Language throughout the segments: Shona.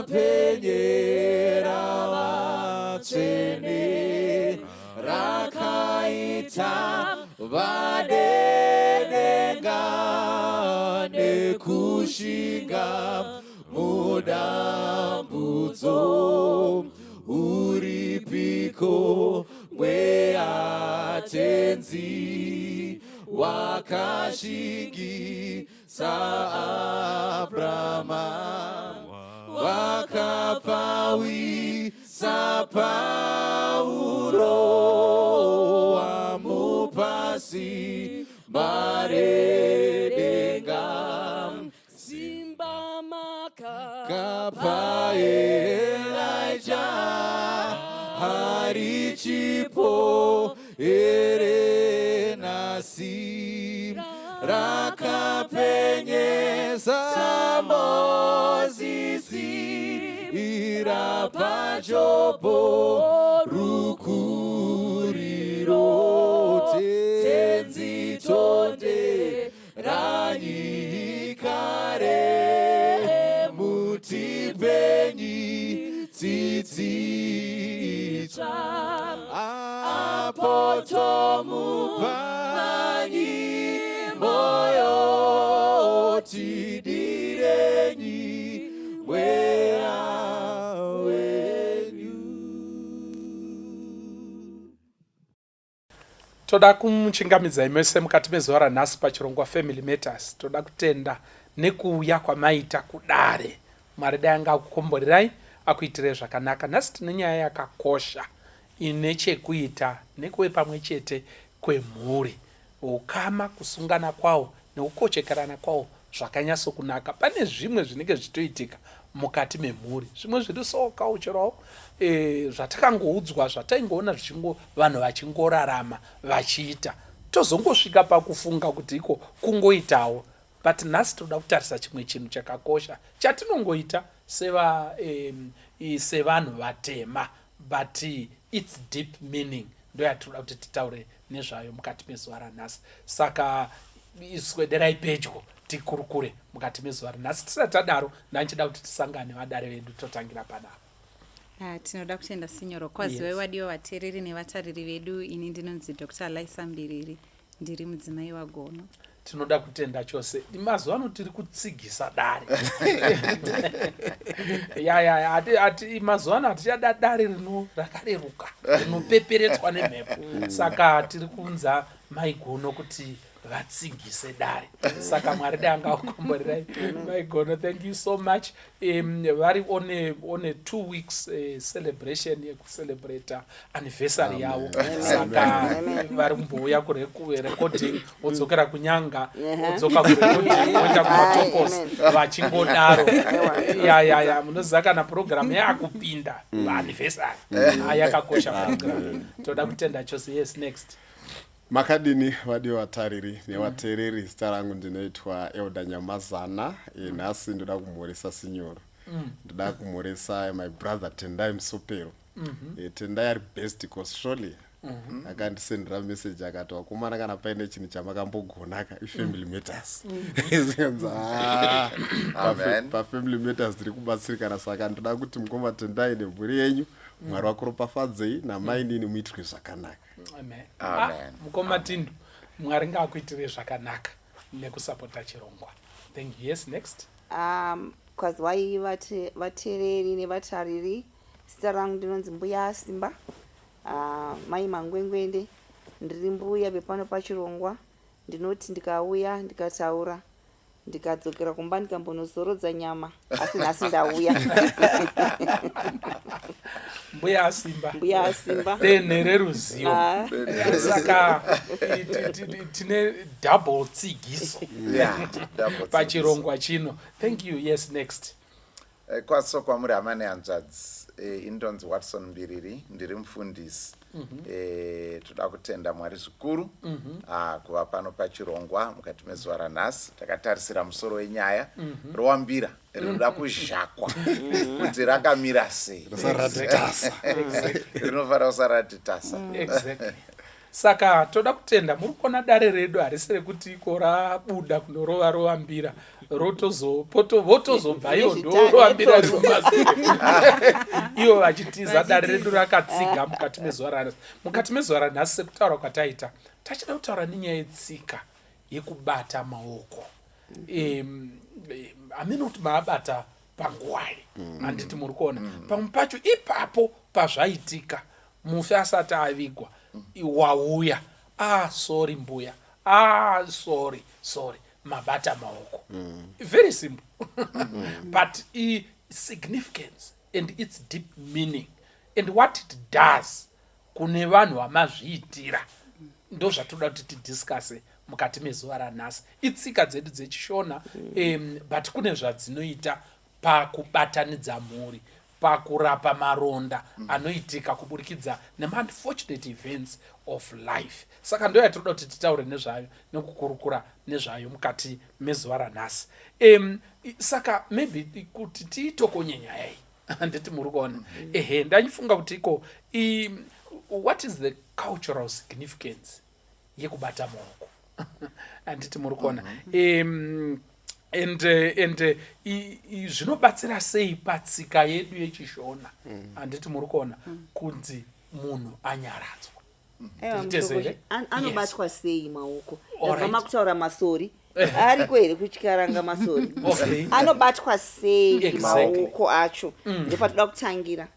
Rakapenyera vatsvene, rakaita vadedenga nekushinga mudambudzo. Uripiko mweya Tenzi wakashingisa Abrama, wakapawisa Pauro, wamupasi maredenga simba maka kapa Elijah harichipo here nhasi, rakapenyesa Mozisi, irapa Jobho rukuriro. Tenzi tonde ranyikare mutipenyi tsitsi apo tomupanyi moyo, tidirenyi mweya wenyu. Toda kumuchingamidzai mese mukati mezuva ranhasi pachirongwa Family Matters. Toda kutenda nekuuya kwamaita kudare. Mwari dai anga akukomborerai, akuitirei zvakanaka. Nhasi tine nyaya yakakosha ine chekuita nekuve pamwe chete kwemhuri. Ukama, kusungana kwawo nekukochekerana kwawo zvakanyatsokunaka. Pane zvimwe zvinenge zvichitoitika mukati memhuri, zvimwe zviri so cultural, zvatakangoudzwa, zvataingoona zvichingo vanhu vachingorarama vachiita, tozongosvika pakufunga kuti iko kungoitawo. But nhasi tinoda kutarisa chimwe chinhu chakakosha chatinongoita sevanhu vatema, but its deep meaning ndoyatinoda kuti titaure nezvayo mukati mezuva ranhasi. Saka iswederai pedyo tikurukure mukati mezuva ranhasi. Tisati tadaro, ndanchida kuti tisangane vadare vedu, totangira panapa. Tinoda kutenda sinyoro. Kwaziwai wadiwa vateereri nevatariri vedu. Ini ndinonzi Dr Laisa Mbiriri, ndiri mudzimai waGono. Tinoda kutenda chose. Mazuva ano tiri kutsigisa dare. Ya, ati mazuva ano hatichada dare rino rakareruka rinopeperetswa nemhepo, saka tiri kuunza maiGono kuti vatsigise dare. Saka Mwari dai angakukomborerai, maiGono. Thank you so much. Vari on a 2 weeks celebration yekucelebrata anniversary yavo, saka vari kumbouya kurecording, vodzokera kunyanga, vodzoka kurecording, voenda kumatopos, vachingodaro. Ya, munoziva kana purogiramu yaakupinda paanniversary, yakakosha purogiramu. Toda kutenda chose. Yes, next. Makadini vadiwa vatariri nevateereri? Zita rangu ndinoitwa Elder Nyamazana. Nhasi ndoda kumhoresa sinyoro, ndoda kumhoresa my brother Tendai Musopero. Tendai ari best kuAustralia, akandisendera message akati, "Vakomana, kana paine chinhu chamakambogonaka iFamily Matters." Zvikanzi, "Ah, Amen. paFamily Matters tiri kubatsirikana." Saka ndoda kuti mukoma Tendai nemhuri yenyu, Mwari vakuropafadzei namainini, muitirwe zvakanaka. Amen. Amen. Ah, mukoma Tindo, Mwari ngaakuitire zvakanaka nekusapota chirongwa. Thank you. Yes, next. Kwaziwai vateereri nevatariri. Zita rangu ndinonzi Mbuya Simba, Mai Mangwengwende. Ndiri mbuya vepano pachirongwa. Ndinoti ndikauya ndikataura, ndikadzokera kumba ndikambonozorodza nyama, asi nhasi ndauya. Mbuya Asimba. Mbuya Asimba. Denhe reruzivo. Ah. Saka tine double tsigiso Yeah, double. pachirongwa chino. Thank you. Yes, next. Kwaso kwamuri hama nehanzvadzi. Indonzi Watson Mbiriri, ndiri mufundisi. Toda kutenda Mwari zvikuru kuva pano pachirongwa mukati mezuva ranhasi, takatarisira musoro wenyaya rowambira rinoda kuzhakwa kuti rakamira sei. Risaratitasa. Rinofanira kusaratitasa. Exactly. Saka toda kutenda muri kuona dare redu harisi rekuti iko rabuda kunorova rova mbira votozobva ivo ndorova mbira riri mumasure ivo vachitiza. Dare redu rakatsiga mukati mezuva ranhasi. Mukati mezuva ranhasi sekutaura kwataita tachida kutaura nenyaya yetsika yekubata maoko. Hameno kuti maabata panguwai, handiti muri kuona pamwe pacho ipapo pazvaitika mufi asati avigwa wauya, "Ah, sorry mbuya, ah, sorry, sorry," mabata maoko. Very simple, but significance and its deep meaning and what it does kune vanhu vamazviitira ndo zvatoda kuti tidiscusse mukati mezuva ranhasi. Itsika dzedu dzechishona, but kune zvadzinoita pakubatanidza mhuri, pakurapa maronda anoitika kuburikidza nemaunfortunate events of life. Saka ndo yatinoda kuti titaure nezvayo nekukurukura nezvayo mukati mezuva ranhasi. Saka maybe kuti tiitokonye nyaya iyi, handiti muri kuona? Ehe, ndaifunga kuti iko what is the cultural significance yekubata maoko, handiti muri kuona? And zvinobatsira sei patsika yedu yechishona, handiti muri kuona, kunzi munhu anyaradzwa? Aiwa, Titeze Mutoko, here? Anobatwa sei maoko? Alright. Ndabva makutaura masori ariko here kuchikaranga masori? Anobatwa sei maoko acho? Ndopatoda kutangira.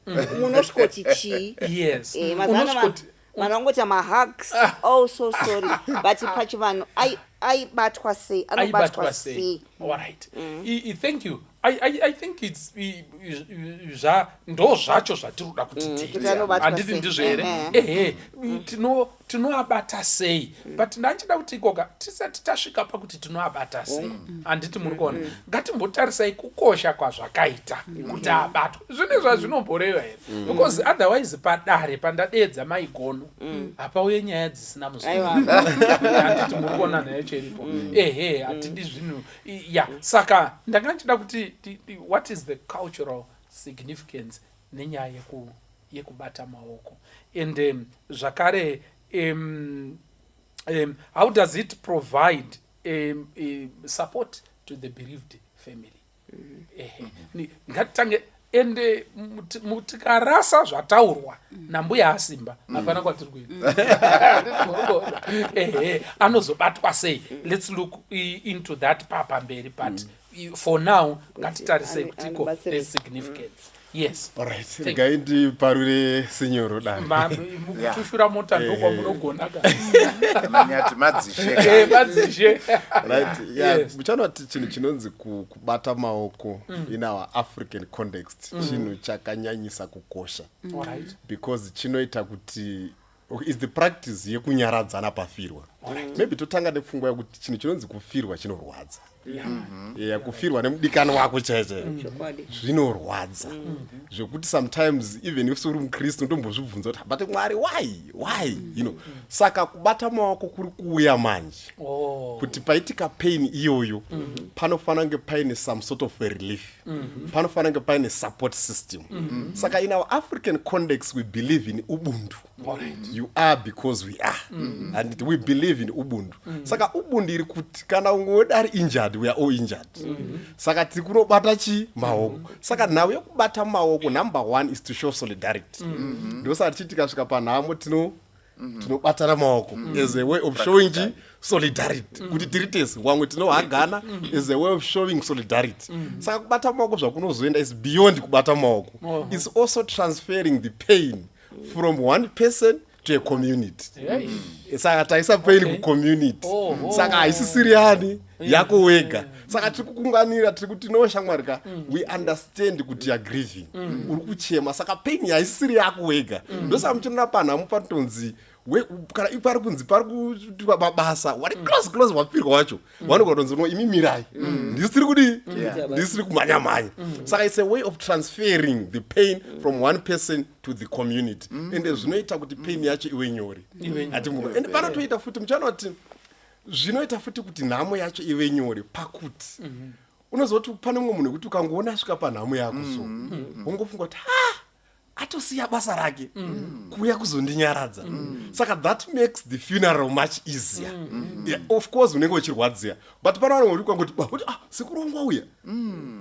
Munosvikoti chii? Yes. Mazuva ano Unosvikoti vanhu vangoita mahugs, "Oh, so sorry," but pachivanhu aibatwa sei? Anobatwa Aibatwa sei? sei? Alright. Thank you. I think it's ndo zvacho zvatiri kuda kuti Kuti tiite, anobatwa handiti? sei? Ndizvo here? Ehe. Ehe, tinoabata sei? But ndanchida kuti ikoka tisati tasvika pakuti tinoabata sei, handiti muri kuona, ngatimbotarisai kukosha kwazvakaita kuti abatwe. Zvine zvazvinomboreva here? Because otherwise padare pandadeedza maigono hapauye nyaya dzisina musoro. Aiwa. Handiti muri kuona nyaya yacho iripo? Ehe, hatidi zvinhu ya. Saka ndanga ndichida kuti what is the cultural significance nenyaya yekubata maoko and zvakare how does it provide support to the bereaved family? Ehe. Ngatitange ende tikarasa zvataurwa nambuya asimba, hapana kwatiri kuenda. Ehe, anozobatwa sei? Let's look into that papamberi, but for now ngatitarisei kuti iko Anobatsirei. the significance. Yes. Alright, Thank regai ndiparure sinyoro dare. Mukutushura mota ndokwamunogona ka. Manyati madzishe. Madzishe. Right, yeah. Muchaona kuti chinhu chinonzi kubata maoko in our African context chinhu chakanyanyisa kukosha because chinoita kuti, okay, is the practice yekunyaradzana pafirwa. Maybe totanga nepfungwa yekuti chinhu chinonzi kufirwa chinorwadza. Yeah, kufirwa nemudikani wako chaiyo chaiyo zvinorwadza zvekuti sometimes even if uri mukristu unotombozvibvunza kuti, "But Mwari, why?" Saka kubata maoko kuri kuuya manje kuti paitika pain iyoyo panofanira kunge paine some sort of a relief, panofanira kunge paine support system. Saka in our African context we believe in ubuntu. You are because we are, and we believe in ubuntu. Saka ubuntu iri kuti kana umwe wedu ari injured, we are all injured. Saka tiri kunobata chi maoko. Saka nhau yekubata maoko, number one is to show solidarity. Ndosaka tichiti tikasvika panhamo tinobatana maoko as a way of showing chi solidarity, kuti tiri tese wamwe tinohagana as a way of showing solidarity. Saka kubata maoko zvakunozoenda is beyond kubata maoko. It's also transferring the pain from one person to a community. Saka taisa pain kucommunity. Saka haisisiri yani yako wega. Saka tiri kukunganira, tiri kuti, "No, shamwari ka, we understand kuti you are grieving, uri kuchema." Saka pain haisisiri yako wega. Ndosaka muchinoona panhamo panotonzi kana pari kunzi pari kuitwa mabasa, wari close close wapirwa wacho vanogona kutonzi, "No, imi mirai, ndisiri kudii, ndisiri kumhanya mhanya." Saka it's a way of transferring the pain from one person to the community, ende zvinoita kuti pain yacho iwe nyore. Iwe nyore. Hatimuka ende panotoita futi, muchaona kuti zvinoita futi kuti nhamo yacho ive nyore pakuti unoziva kuti pane mumwe munhu wekuti ukangoona asvika panhamo yako so wongofunga kuti ha. Atosiya basa rake kuuya kuzondinyaradza. Saka that makes the funeral much easier. Yeah, of course unenge uchirwadziya, but pano vanhu uri kwangoti ba kuti, ah, sekuru wangu wauya,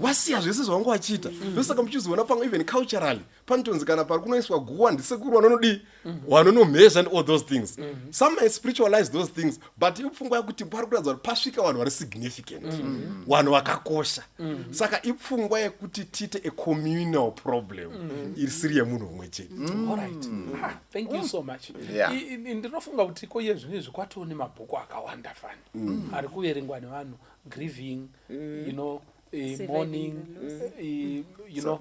wasiya zvese zvavanga wachiita. Ndosaka muchizoona pamwe even culturally panotonzi kana pari kunoiswa guwa, ndisekuru vanonodii, vanonomhezva and all those things. Some may spiritualize those things, but ipfungwa yekuti pari kuratidza kuti pasvika vanhu vari significant, vanhu vakakosha. Saka ipfungwa yekuti tiite a communal problem isiri yemunhu umwe chete. Alright. Ah, thank you so much. Ndinofunga kuti ko iye zvino izvi kwatoo nemabhuku akawanda fani ari kuverengwa nevanhu, grieving, surviving mourning, the loss.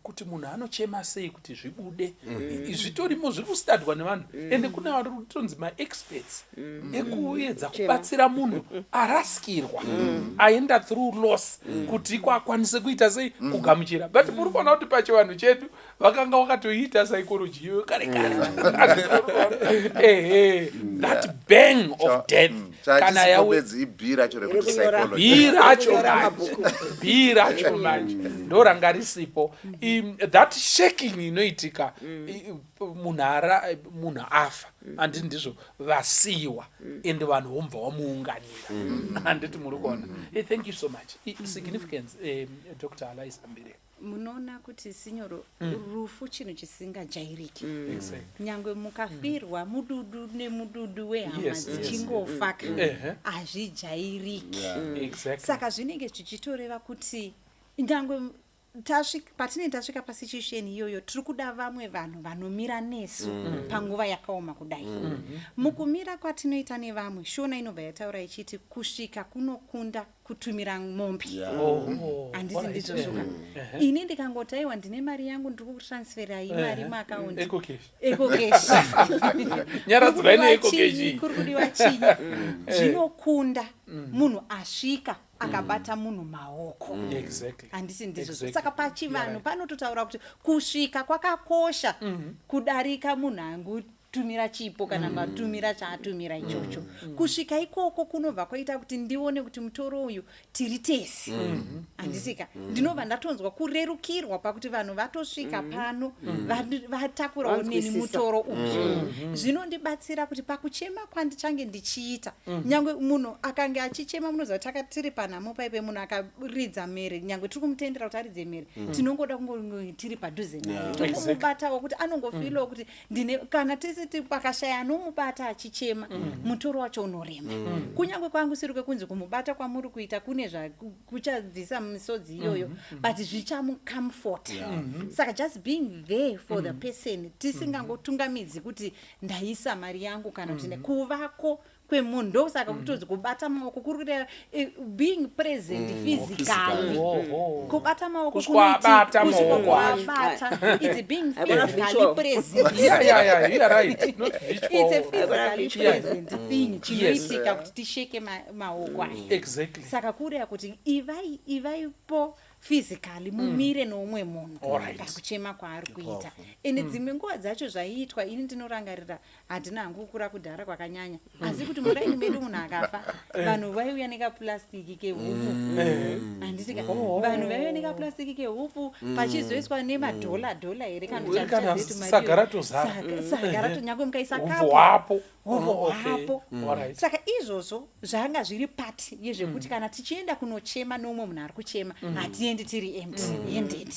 Kuti munhu anochema sei kuti zvibude. Zvitorimo, zviri kustadwa nevanhu, ende kune vari kutonzi maexperts ekuedza Kuchema. kubatsira munhu arasikirwa, aenda through loss, kuti iko akwanise kuita sei, kugamuchira. But muri kuona kuti pachivanhu chedu vakanga vakatoiita psychology iyoyo kare kare. Ehe, that bang of death kana yawe Chachisingobedzi ibhii racho rekuti Rekunyora. psychology. Bhii racho Rekunyora manje. mabhuku. Bhii racho manje ndo ranga risipo. That shaking inoitika munhu afa, handiti ndizvo? Vasiyiwa, ende vanhu vomubva vamuunganira, handiti muri kuona? Thank you so much. Significance, Dr Alaisa Mbire. Munoona kuti, sinyoro, rufu chinhu chisingajairiki. Nyangwe mukafirwa mududu nemududu wehama dzichingofa ka, hazvijairiki. Saka zvinenge zvichitoreva kuti nyangwe patinenge tasvika pasituation iyoyo, tiri kuda vamwe vanhu vanomira nesu panguva yakaoma kudai. Mukumira kwatinoita nevamwe, Shona inobva yataura ichiti kusvika kunokunda kutumira mombe. Handiti ndizvozvo ka? Ini ndikangoti, aiwa, ndine mari yangu, ndiri kutransferai mari muakaundi. EcoCash. EcoCash. Nyaradzwai Kuri kudiwa neEcoCash. chinyi, kuri kudiwa chinyi, zvinokunda munhu asvika akabata munhu maoko. Handisi ndizvo? Saka pachivanhu panototaura kuti kusvika kwakakosha kudarika munhu angutumira chipo kana matumira chaatumira ichocho. Kusvika ikoko kunobva kwaita kuti ndione kuti mutoro uyu tiri tese, handisika? Ndinobva ndatonzwa kurerukirwa pakuti vanhu vatosvika pano, vatakurawo neni Vanzwisisa. mutoro uyu. Zvinondibatsira kuti pakuchema kwandichange ndichiita, nyange munhu akange achichema, munoziva kuti tiri panhamo paipe, munhu akaridza mhere, nyange tiri kumutendera kuti aridze mhere, tinongoda kungo tiri padhuze naye, tongomubatawo kuti anongofilawo kuti ndine. Kana tisi pakashaya anomubata achichema, mutoro wacho unorema. Kunyange kwangu siri kwekunzi kumubata kwamuri kuita kune kuchabvisa misodzi iyoyo, but zvichamucomforta. Saka just being there for the person, tisingangotungamidzi kuti ndaisa mari yangu kana kuti kuvako kwemunhu. Ndosaka kutonzi kubata maoko kuri kuita being present physically. Kubata maoko. Kuswabata maoko acho. Kuswabata, it's being Haikona physically virtual. present. Yeah, you are right, not virtual. It's a physically present thing chinoitika kuti tisheke maoko aya. Saka kureva kuti ivaipo physically, mumire noumwe munhu pakuchema kwaari kuita. Ende dzimwe nguva dzacho zvaiitwa, ini ndinorangarira, handina hangu kukura kudhara kwakanyanya, asi kuti muraini medu munhu akafa, vanhu vaiuya nekapurastiki kehupfu, handiti ka? Vanhu vaiuya nekapurastiki kehupfu, pachizoiswa nemadhola dhola here kana Uri kana chazetu mari saga iyoyo. ratozara. Saga rato, nyangwe mukaisa Hupfu kapu, hwapo. hupfu hwapo. Saka izvozvo zvanga zviri part yezvekuti kana tichienda kunochema neumwe munhu ari kuchema, hatiendi tiri empty handed.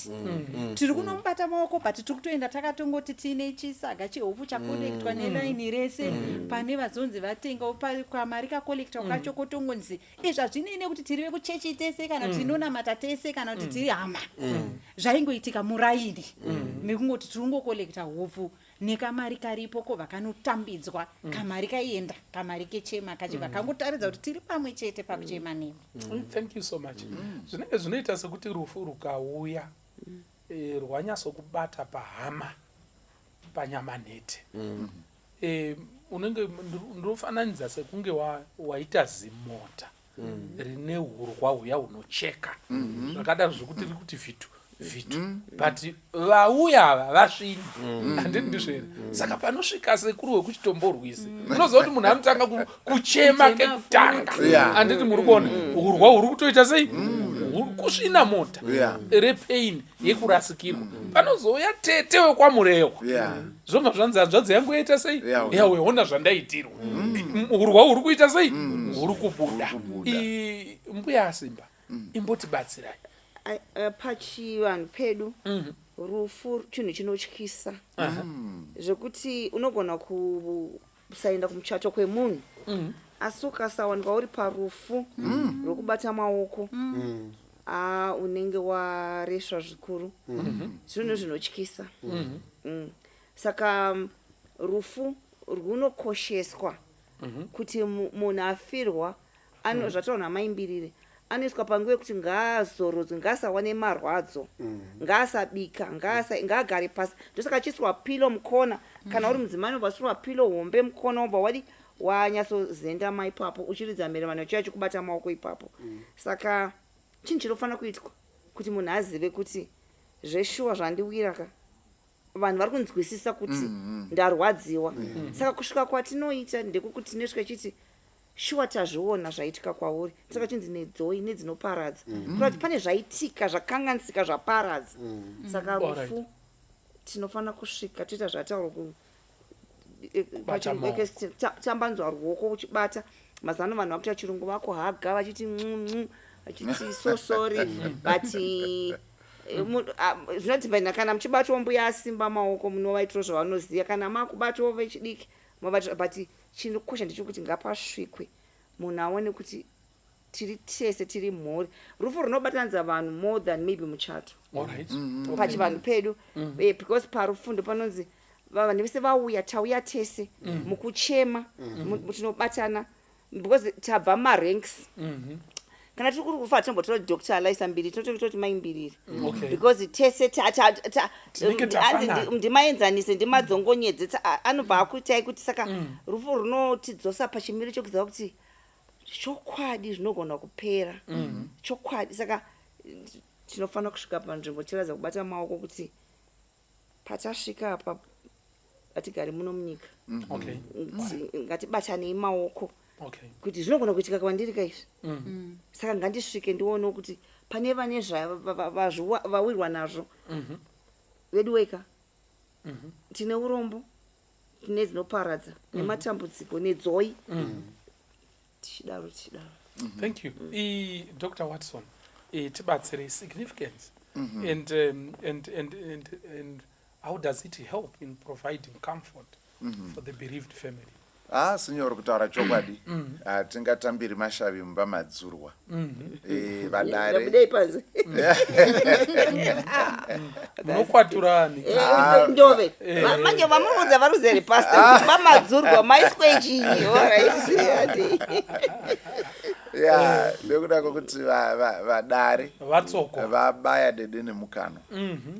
Tiri kunomubata maoko, but tiri kutoenda takatongoti tiine chisaga chehupfu chakolektwa nelaini rese. Pane vazonzi vatengawo kamari kakolektwa kacho, kotongonzi izvi hazvinei nekuti tiri vekuchechi tese kana kuti tinonamata tese kana kuti tiri hama. Zvaingoitika muraini mekungoti tiri kungokolekta hupfu nekamari karipo, kobva kanotambidzwa kamari, kaienda kamari kechema kachibva kangotaridza kuti tiri pamwe chete pakuchema nemi. Thank you so much. Zvinenge zvinoita sekuti rufu rukauya, rwanyatsokubata pahama, panyama nhete. Unenge ndinofananidza sekunge waita zimota rine urwa huya hunocheka zvakadaro, zvokuti riri kuti vhitu vhitu, but vauya ava vasvini, handiti ndizvo here? Saka panosvika sekuru wekuchitomborwise, unoziva kuti munhu anotanga kuchema Kuchema. kekutanga, handiti muri kuona? Urwa huri kutoita sei? Kusvina mota repain yekurasikirwa. Panozouya tete wekwaMurehwa, zvobva zvanzi, "Hanzvadzi yangu yaita sei?" "Yawe, ona zvandaitirwa." Urwa huri kuita sei? Huri kubuda. Mbuya aSimba, imbotibatsirai. Pachivanhu pedu, rufu chinhu chinotyisa zvekuti unogona kusaenda kumuchato kwemunhu, asi ukasawanikwa uri parufu rwekubata maoko, unenge waresva zvikuru. Zvinhu zvinotyisa. Saka rufu runokosheswa kuti munhu afirwa zvataura namaimbirire, anoiswa panguva yekuti ngaazorodzwe, ngaasawane marwadzo, ngaasabika, ngaagare pasi. Ndosaka achiiswa pillow mukona. Kana uri mudzimai, unobva waisirwa pillow hombe mukona, wobva wadi wanyatsozendama ipapo, uchiridza mhere, vanhu vachiuya chikubata maoko ipapo. Saka chinhu chinofanira kuitwa kuti munhu azive kuti zveshuwa zvandiwira ka, vanhu vari kunzwisisa kuti ndarwadziwa. Saka kusvika kwatinoita ndekuti tinosvika chiti, "Shuwa tazviona zvaitika kwauri." Saka chinzi nedzoi nedzinoparadza, kureva kuti pane zvaitika zvakanganisika, zvaparadza. Saka rufu tinofanira kusvika toita zvataurwa Kubata maoko. Tambanzwa ruoko uchibata. Mazuva ano vanhu vakuita chirungu, vakuhaga vachiti ncu ncu, vachiti so sorry, but zvinodependa. Kana muchibatawo mbuya aSimba maoko, munovaitiro zvavanoziva. Kana makubatawo vechidiki, movaitira. But chinokosha ndechekuti ngapasvikwe, munhu aone kuti tiri tese, tiri mhuri. Rufu runobatanidza vanhu more than maybe muchato pachivanhu pedu, because parufu ndo panonzi vanhu vese vauya, tauya tese mukuchema, tinobatana because tabva maranks. Kana tiri kuri kufa, tinombotora Dr Alaisa Mbiri, tinototi maimbiriri, because tese Tinenge hanzi tafanana. Ndimaenzanise, ndimadzongonyedze, anobva akuitai kuti. Saka rufu runotidzosa pachimiro chekuziva kuti chokwadi zvinogona kupera, chokwadi. Saka tinofanira kusvika panzvimbo tiratidza kubata maoko kuti patasvika apa hatigari muno munyika. Ngatibatanei maoko kuti zvinogona kuitika kwandiri kaizvi. Saka ngandisvike ndionewo kuti pane vane vawirwa nazvo. Vedu weka, tine urombo, tine dzinoparadza, nematambudziko, nedzoi, tichidaro tichidaro. Thank you. Dr Watson, tibatsire significance and how does it help in providing comfort for the bereaved family? Ah, sinyoro, kutaura chokwadi, hatingatambiri mashavi mumba madzurwa. Vadare Ndabudei panze. Munokwaturani. Ndove manje vamuri vari kuzere pastor, kuti vamadzurwa maiswe chinyi? Alright. Ya, nekuda kwokuti vadare Vatsoko vabaya dede nemukanwa.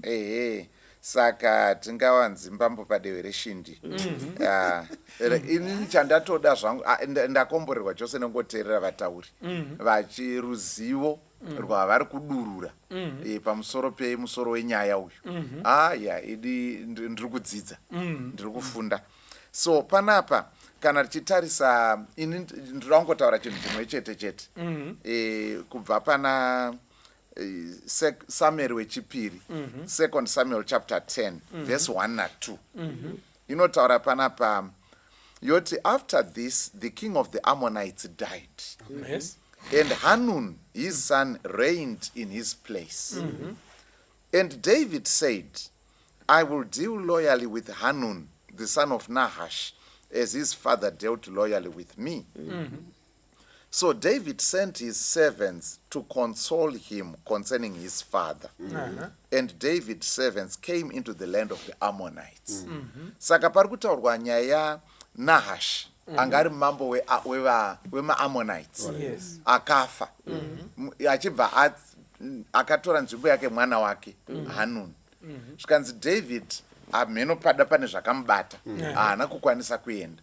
Ehe, saka tingawanzi mbambo padehwe reshindi. Ah, inini chandatoda zvangu, ndakomborerwa chose nengoteerera vatauri vachiruzivo rwavari kudurura pamusoro pemusoro wenyaya uyu. Aya idi ndiri kudzidza, ndiri kufunda. So panapa kana tichitarisa, ini ndinoda kungotaura chinhu chimwe chete chete, kubva pana Samuel wechipiri, Second Samuel chapter 10 verse 1 na2. Inotaura panapa yoti, "After this the king of the Ammonites died, and Hanun his son reigned in his place. And David said, 'I will deal loyally with Hanun the son of Nahash, as his father dealt loyally with me.' So David sent his servants to console him concerning his father. And David's servants came into the land of the Ammonites." Saka pari kutaurwa nyaya yaNahash, anga ari mambo wemaAmmonites, akafa. Achibva akatora nzvimbo yake mwana wake Hanun. Zvikanzi David Hamheno pada pane zvakamubata, haana kukwanisa kuenda,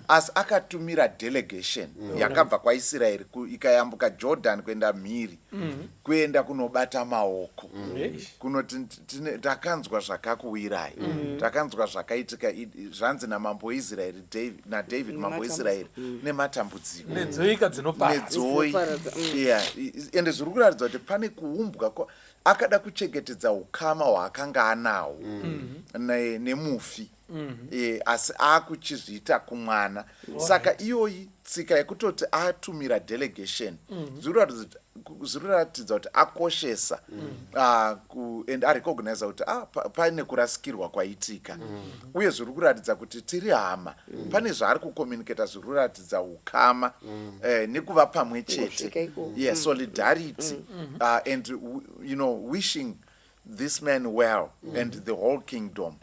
asi akatumira delegation yakabva kwaIsraeri ikayambuka Jordan kuenda mhiri, kuenda kunobata maoko, kunoti takanzwa zvakakuwirai, takanzwa zvakaitika, zvanzi namambo weIsraeri naDavid, mambo weIsraeri, nematambudziko nedzoika dzinoparadza. Nedzoi. Dzinoparadza, Yeah, ende zviri kuratidza kuti pane kuumbwa akada kuchengetedza ukama hwaakanga anahwo nemufi, asi akuchizviita kumwana. Saka iyoyi tsika yekutoti atumira delegation zviri kuratidza kuti akoshesa and arecogniza kuti paine kurasikirwa kwaitika, uye zviri kuratidza kuti tiri hama. Pane zvaari kucommunicata zviri kuratidza ukama nekuva pamwe chete. Kusvika ikoko. Yeah, solidarity and wishing this man well and the whole kingdom.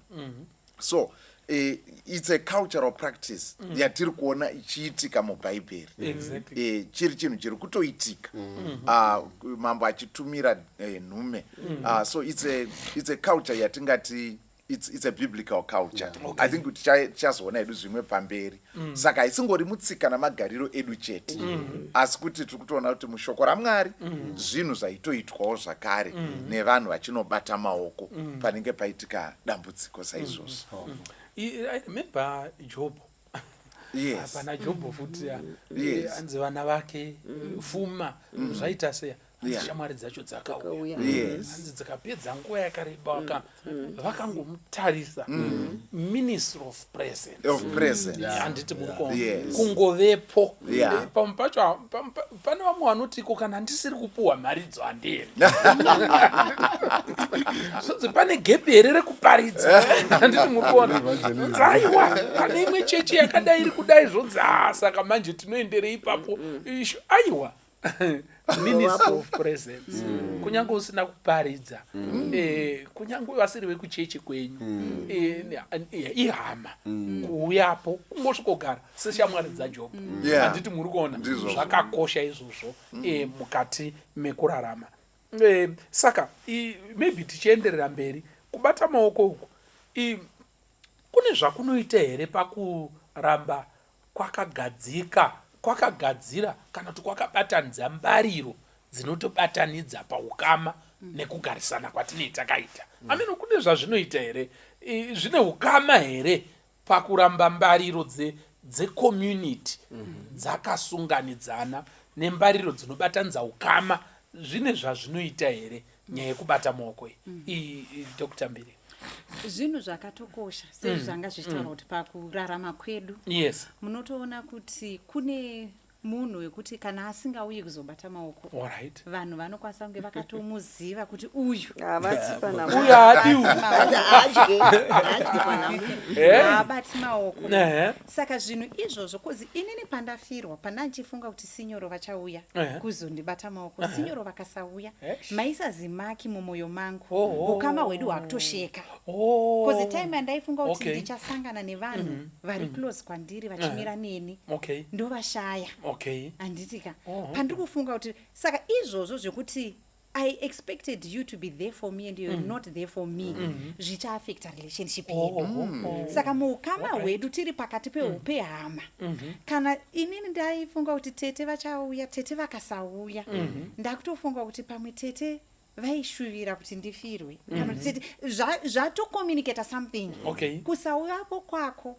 So it's a cultural practice yatiri kuona ichiitika muBhaibheri. Chiri chinhu chiri kutoitika, mambo achitumira nhume. So it's a culture yatingati it's a biblical culture. I think kuti tichazoona hedu zvimwe pamberi. Saka haisingori mutsika namagariro edu chete, asi kuti tiri kutoona kuti mushoko raMwari zvinhu zvaitoitwawo zvakare nevanhu vachinobata maoko panenge paitika dambudziko saizvozvo. I remember Job. Pana Jobho futi ya. Anzi vana vake, fuma zvaita sei, hanzi shamwari dzacho dzakauya. Dzakauya. Hanzi dzikapedza nguva yakareba vakangomutarisa, ministry of presence. Of presence. Handiti muri kuona? Yes. Kungovepo. Pamwe pacho pane vamwe vanoti, "Ko kana ndisiri kupuhwa mharidzo handiendi." Zvonzi pane gap here rekuparidza? Handiti muri kuona? Zvonzi aiwa, pane imwe chechi yakadai iri kudai. Zvonzi a, saka manje tinoenderei ipapo? Aiwa, ministry of presence, kunyange usina kuparidza, kunyange vasiri vekuchechi kwenyu, ihama kuuyapo kungosvikogara seshamwari dzaJobho. Handiti muri kuona? Ndizvozvo. Zvakakosha izvozvo mukati mekurarama. Saka maybe tichienderera mberi, kubata maoko uku kune zvakunoita here pakuramba kwakagadzika, kwakagadzira kana kuti kwakabatanidza mbariro dzinotobatanidza paukama nekugarisana kwatinee takaita? Ameno kune zvazvinoita here? Zvine ukama here pakuramba mbariro dzecommunity dzakasunganidzana nembariro dzinobatanidza ukama? Zvine zvazvinoita here nyaya yekubata maoko iyi? Dr Mbiri. Zvinhu zvakatokosha sezvanga zvichitaura kuti pakurarama kwedu munotoona kuti kune munhu wekuti kana asingauyi kuzobata maoko, vanhu vanokwanisa kunge vakatomuziva kuti uyu Haabati panhamo. Uyu haadiwi. Haadye, haadye panhamo. Haabati maoko. Saka zvinhu izvozvo, 'cause inini pandafirwa, pandandichifunga kuti sinyoro vachauya kuzondibata maoko, sinyoro vakasauya, maisa zimaki mumwoyo mangu. Ukama hwedu hwakutosheka, 'cause time yandaifunga kuti ndichasangana nevanhu vari close kwandiri vachimira neni, ndovashaya. Handiti ka? Pandiri kufunga kuti saka izvozvo zvekuti I expected you to be there for me and you're not there for me, zvichaaffecta relationship yedu. Saka muukama hwedu tiri pakati pehama, kana inini ndaifunga kuti tete vachauya, tete vakasauya, ndakutofunga kuti pamwe tete vaishuvira kuti ndifirwe, kana kuti tete zvatocommunicata something. Kusauyapo kwako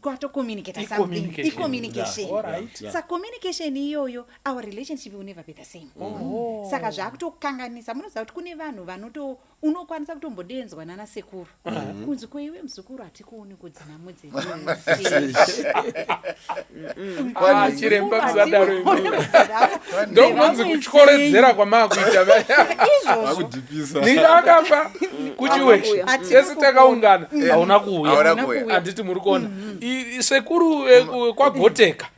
kwatocommunicata something. I-communication. I-communication. Saka communication iyoyo, our relationship will never be the same. Saka zvakutokanganisa. Munoziva kuti kune vanhu vanoto unokwanisa kutombodenzwa nana sekuru kunzi, "Kweiwe muzukuru, hatikuoni kudzinhamo dzedu." Ah, chiremba, musadaro imi. Ndokunonzi kutyoredzera kwamaakuita. Izvozvo. Vakudhipisa. Ninga akafa kuchiweshe, Hatina tese takaungana, hauna kuuya. Hauna kuuya. Handiti muri kuona? Sekuru kwagoteka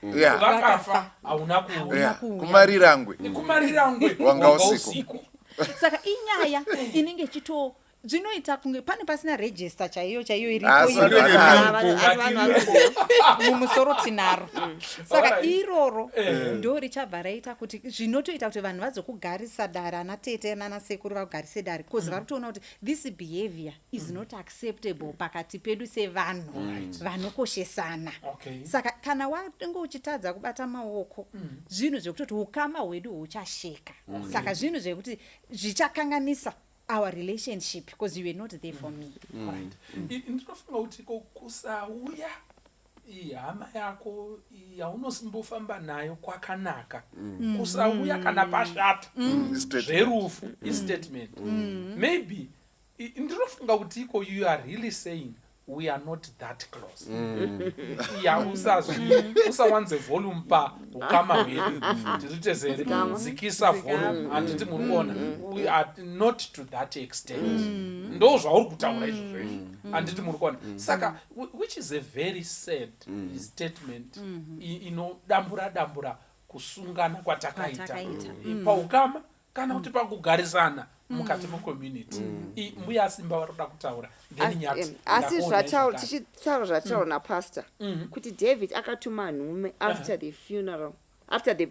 vakafa, hauna kuuya. Kuuya. Kumarirangwe. Kumarirangwe. Wanga usiku. Saka inyaya inenge ichito Zvinoita kunge pane pasina register chaiyo chaiyo iripo Asi iri vanhu Ah, asi vanhu vanoziva. Mumusoro tinaro, saka iroro ndo richabva raita kuti zvinotoita kuti vanhu vazokugarisa dare, ana tete nana sekuru vakugarise dare, because vari kutoona kuti this behavior is not acceptable pakati pedu sevanhu vanokoshesana. Saka kana wange uchitadza kubata maoko, zvinhu zvekutoti ukama hwedu huchasheka. Saka zvinhu zvekuti zvichakanganisa our relationship because you were not there for me. Right. Ndinofunga kuti ko kusauya hama yako yaunosimbofamba nayo kwakanaka, kusauya kana pashata Statement. zverufu istatement. Maybe ndinofunga kuti iko you are really saying we are not that close. Ya, usawanze volume paukama hwedu, tiri tezere, dzikisa volume, handiti muri kuona? We are not to that extent. Ndo zvauri kutaura izvozvo izvo, handiti muri kuona? Saka which is a very sad statement inodambura dambura kusungana kwatakaita Kwatakaita. Paukama kana kuti pakugarisana mukati mecommunity. Mbuya Simba vari kuda kutaura, then Nyati. Asi Ndakuona zvataura, zvakare. tichitaura zvataura napastor kuti David akatuma nhume after the funeral, after the,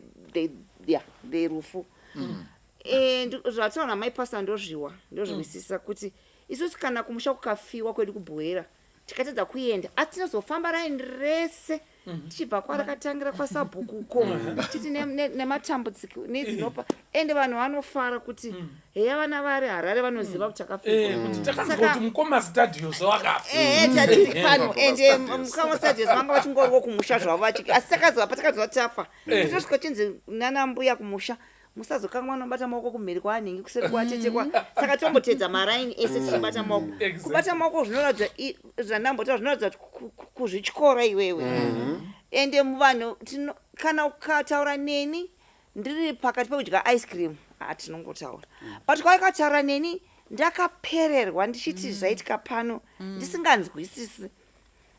yeah, the rufu. And zvataura namai pastor ndozviwa, ndozviwisisa kuti isusu kana kumusha kukafiwa kwedu kuBhuhera, tikatadza kuenda, asi tinozofamba raini rese tichibva kwarakatangira kwasabhukuko, titi nematambudziko nedzinopa, ende vanhu vanofara kuti heya, vana vari Harare vanoziva kuti takafirwa. Kuti takanzwa kuti mukoma Stadios wakafa. Ehe, tatiri pano. Mukoma Ende Stadios. mukama Stadios vanga vachingoriwo kumusha zvavo asi takaziva patakaziva tafa, totosvika chinzi nana mbuya kumusha, musazokanganwa nobata maoko kumhiri kwaanhingi, kuseri kwatete kwa. Saka tombotedza maraini ese tichibata maoko. Kubata maoko zvinoratidza zvandambotaura, zvinoratidza kuti kuzvityora iwewe. Ende muvanhu kana ukataura neni ndiri pakati pekudya ice cream, hatinongotaura, but kwaikataura neni ndakapererwa, ndichiti zvaitika pano, ndisinganzwisisi,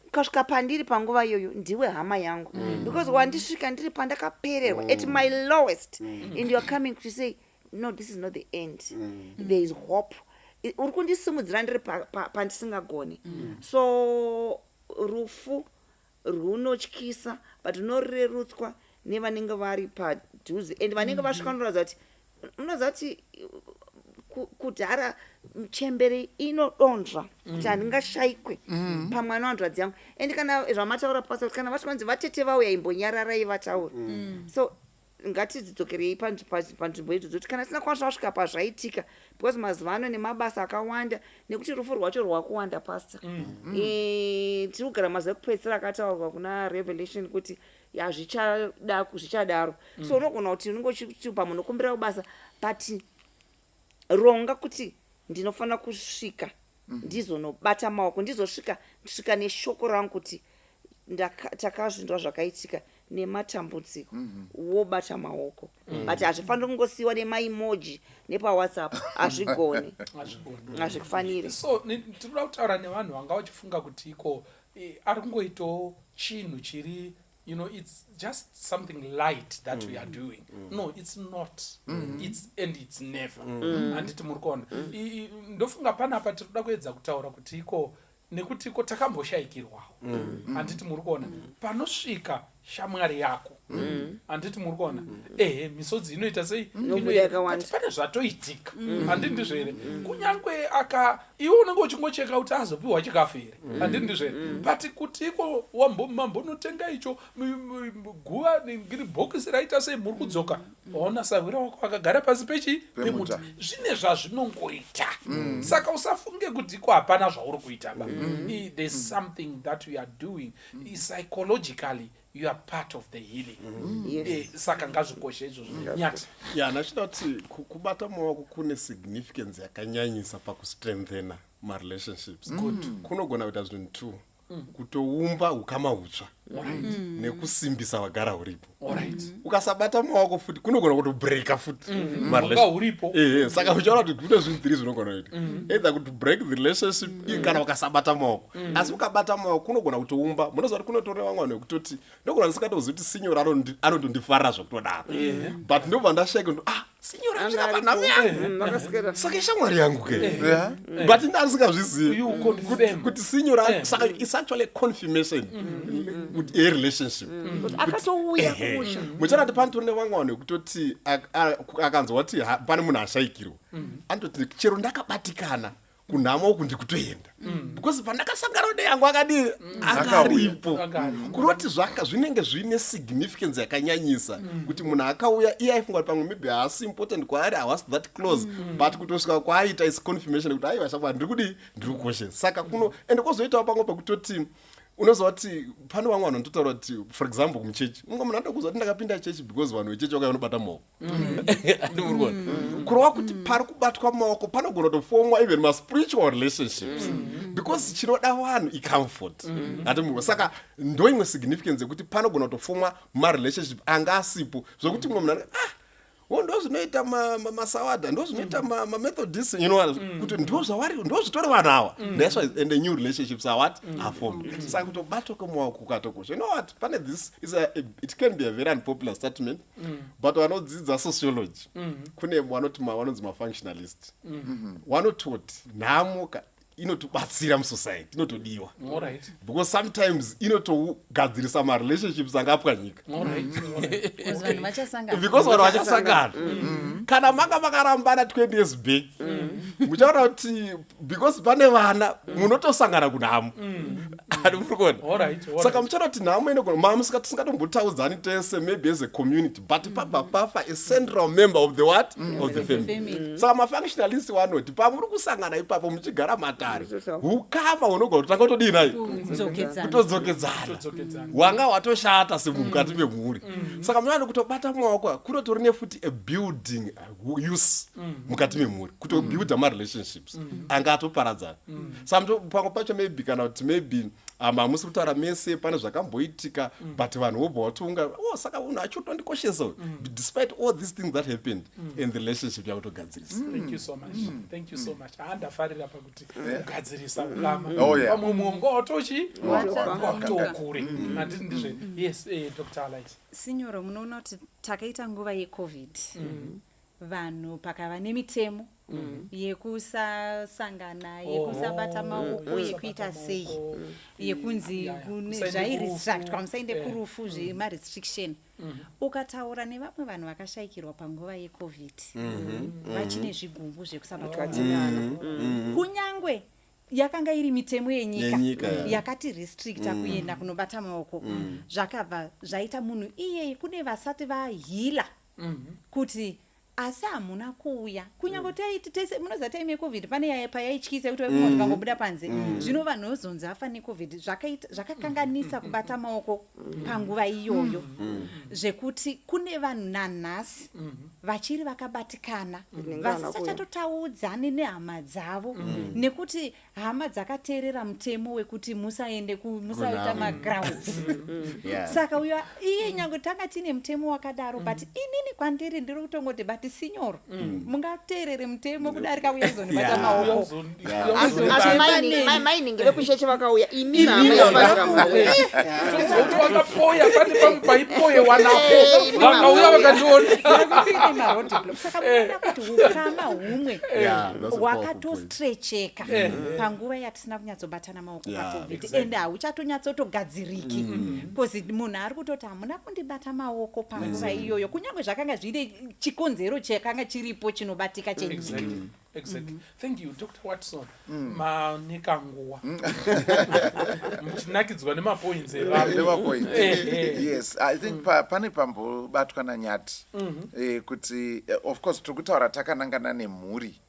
ukasvika pandiri panguva iyoyo, ndiwe hama yangu, because wandisvika ndiri pandakapererwa, at my lowest, and you are coming to say, "No, this is not the end, there is hope." Uri kundisimudzira ndiri pandisingagoni. So rufu runotyisa, but runorerutswa nevanenge vari padhuze and vanenge vasvika. Unoratidza kuti, munoziva kuti kudhara chembere inodonzva kuti handingashayikwe pamwana wanzvadzi yangu. And kana zvamataura pasa, kana vasvika kunzi vatete vauya, imbonyararai vataura. So ngatidzidzokerei panzvimbo idzodzo kuti kana tisina kwanisa kusvika pazvaitika, because mazuva ano nemabasa akawanda, nekuti rufu rwacho rwakuwanda, pastor. Tiri kugara mazuva ekupedzisira akataurwa kuna Revelation kuti hazvichada, zvichadaro. So unogona kuti unenge uchiti pamunokumbira kubasa, but ronga kuti ndinofanira kusvika, ndizonobata maoko, ndizosvika svika neshoko rangu kuti takazvinzwa zvakaitika nematambudziko, wobata maoko. But hazvifaniri kungosiyiwa nemaemoji nepaWhatsApp, hazvigoni. Hazvigoni. Hazvifaniri. So tinoda kutaura nevanhu vanga vachifunga kuti iko ari kungoitawo chinhu chiri, it's just something light that we are doing. No, it's not. It's and it's never, handiti muri kuona? Ndofunga panapa tiri kuda kuedza kutaura kuti iko nekuti iko takamboshayikirwawo, handiti muri kuona? Panosvika shamwari yako, handiti muri kuona? Ehe, misodzi inoita sei? Inobuda Inoita. yakawanda. But pane zvatoitika, handiti ndizvo here? Kunyange aka iwe unenge uchingocheka kuti azopiwa chikafu here, handiti ndizvo here? But kuti iko mambonotenga icho guva ngiri bhokisi raita sei, muri kudzoka, waona sahwira wako akagara pasi pechi pemuti. Pemuta. Zvine zvazvinongoita. Saka usafunge kuti iko hapana zvauri kuita ba. There's something that we are doing. Psychologically you are part of the healing. Saka ngazvikoshe izvozvo, Nyati. Ya, ndachida kuti kubata maoko kune significance yakanyanyisa pakustrengthena marelationships. Kunogona kuita zvinhu two: kutoumba ukama hutsva nekusimbisa vagara huripo. Ukasabata maoko futi, kunogona kutobreaka futi Hwanga huripo. Ehe, saka uchaona kuti kune zvinhu three zvinogona kuita: either kuti break the relationship kana ukasabata maoko, asi ukabata maoko kunogona kutoumba. Munoziva kuti kunotori vamwe vanhu vekutoti ndogona ndisingatozivi kuti sinyoro anotondifarira zvekutodaro, but ndobva ndasheka kuti ah, Sinyora Anga asvika aripo. panhamo yangu. Vakaswera. Saka ishamwari yangu ke. Yeah. But ndandisingazvizivi You confirm. kuti sinyora, saka it's actually a confirmation kuti yerelationship. Kuti akatouya kumusha. Muchaona kuti panotori nevamwe vanhu vekutoti akanzwa kuti pane munhu ashayikirwa, anototi chero ndakabatikana kunhamo uku ndikutoenda, because pandakasangana neyangu akadii, akaripo. Akaripo. Kuroti zvaka zvinenge zvine significance yakanyanyisa kuti munhu akauya, iye aifunga kuti pamwe maybe haasi important kwaari, hawasi that close, but kutosvika kwaaita is confirmation kuti aiwa shamwari, ndiri kudii, ndiri kukoshesa. Saka kuno ende kwozoitawo pamwe pekutoti unoziva kuti pane vamwe vanhu vanototaura kuti, for example, kumuchechi, mumwe munhu anotokuudza kuti ndakapinda chechi because vanhu vechechi vakauya vanobata maoko. Andimuri kuona kureva kuti pari kubatwa maoko panogona kutofomwa even maspiritual relationships, because chinoda vanhu icomfort. Hatimuri? Saka ndo imwe significance yekuti panogona kutofomwa marelationship anga asipo, zvokuti mumwe munhu anenge, ah, wo ndo zvinoita masawadha, ndo zvinoita mamethodist, you know, kuti ndo zvavari, ndo zvitori vanhu ava. That's why, and the new relationships are what are formed. Saka kutobatwa kwemaoko kukatokosha. You know what, pane this is it can be a very unpopular statement, but vanodzidza sociology, kune vanoti vanonzi mafunctionalist, vanototi nhamo inotobatsira musociety, inotodiwa, because sometimes inotogadzirisa marelationships anga apwanyika. Because vanhu vachasangana. Because vanhu vachasangana. Kana manga makarambana 20 years back, muchaona kuti because pane vana munotosangana kunhamo. Ani muri kuona? All Saka muchaona kuti nhamo inogona mamusika tisingatombotaudzani tese maybe as a community, but pabva pafa a central member of the what, of the family. Family. Saka mafunctionalist vanoti pamuri kusangana ipapo muchigara matare, Muchitotaura. ukama hunogona kutanga kutodii nai? Kudzokedzana. Kutodzokedzana. Kutodzokedzana. Wanga watoshata semukati memhuri. Saka munoona kutobata maoko kunotori nefuti a building use mukati memhuri, kutobuilda marelationships anga atoparadzana. Saka pamwe pacho maybe kana kuti maybe hamusi kutaura mese, pane zvakamboitika, but vanhu vobva vatounga, oh, saka munhu achotondikoshesa uyu despite all these things that happened in the relationship yakutogadzirisa. Thank you so much, thank you so much. Handafarira pakuti kugadzirisa ukama. Pamwe mwongo watochi watokure, handiti ndizve? Yes, Dr Alice. Sinyoro, munoona kuti takaita nguva yeCovid, vanhu pakava nemitemo yekusasangana, yekusabata maoko, yekuita sei, yekunzi Musaende zvairestrictwa, kurufu. Musaende kurufu, zvemarestriction. Ukataura nevamwe vanhu vakashayikirwa panguva yeCovid, vachine zvigumbu zvekusabatwa maoko, kunyangwe yakanga iri mitemo yenyika, Yenyika, yeah. yakati restricta kuenda kunobata maoko. Zvakabva zvaita munhu iyeye, kune vasati vaheala kuti asi hamuna kuuya, kunyange taiti tese munoziva time yeCovid pane payaityisa yekuti waifunga kuti ukangobuda panze zvino vanhu vozonzi afa neCovid. Zvakakanganisa kubata maoko panguva iyoyo, zvekuti kune vanhu nanhasi vachiri vakabatikana, Vanenge havana kuuya. vasisachatotaudzani nehama dzavo, nekuti hama dzakateerera mutemo wekuti musaende musaita Kunhamo. macrowds. Saka uyo iye nyange tanga tine mutemo wakadaro, but inini kwandiri ndiri kutongoti, but sinyoro, mungateerere mutemo kudarika uya kuzondibata maoko. Asi mainingi vekucheche vakauya, imi Imi mama yafanira mauya. Tozoti vakapoya, pane pamwe paipoyewa napo. Imi Vakauya mama. vakandiona. Kune maroadblock, saka munoona kuti ukama humwe Yeah, that's a powerful point. hwakatostrecheka panguva yatisina kunyatsobatana maoko paCovid, ende hauchatonyatsotogadziririki, because munhu ari kutoti hamuna kundibata maoko panguva iyoyo, kunyange zvakanga zvine chikonzero chakanga chiripo chinobatika chenyika. Exactly. Thank you, Dr Watson. Manika nguva muchinakidzwa nemapoints evanhu. Nemapoint. Eh. Yes, I think pane pambobatwa nanyati kuti of course tiri kutaura takanangana nemhuri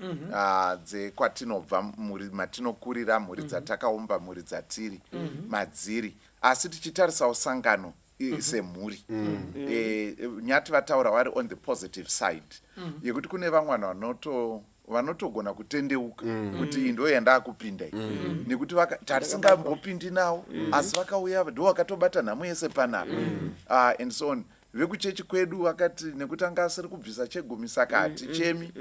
dzekwatinobva, mhuri matinokurira, mhuri dzatakaumba, mhuri dzatiri madziri, asi tichitarisawo sangano semhuri. Nyati vataura vari on the positive side yekuti kune vamwe vanhu vanotogona kutendeuka kuti iyi ndo yandakupinda iyi, nekuti tatisingambopindi nawo, asi vakauya ndo vakatobata nhamo yese panapa, and so on. Vekuchechi kwedu vakati nekuti anga asiri kubvisa chegumi, saka hatichemi.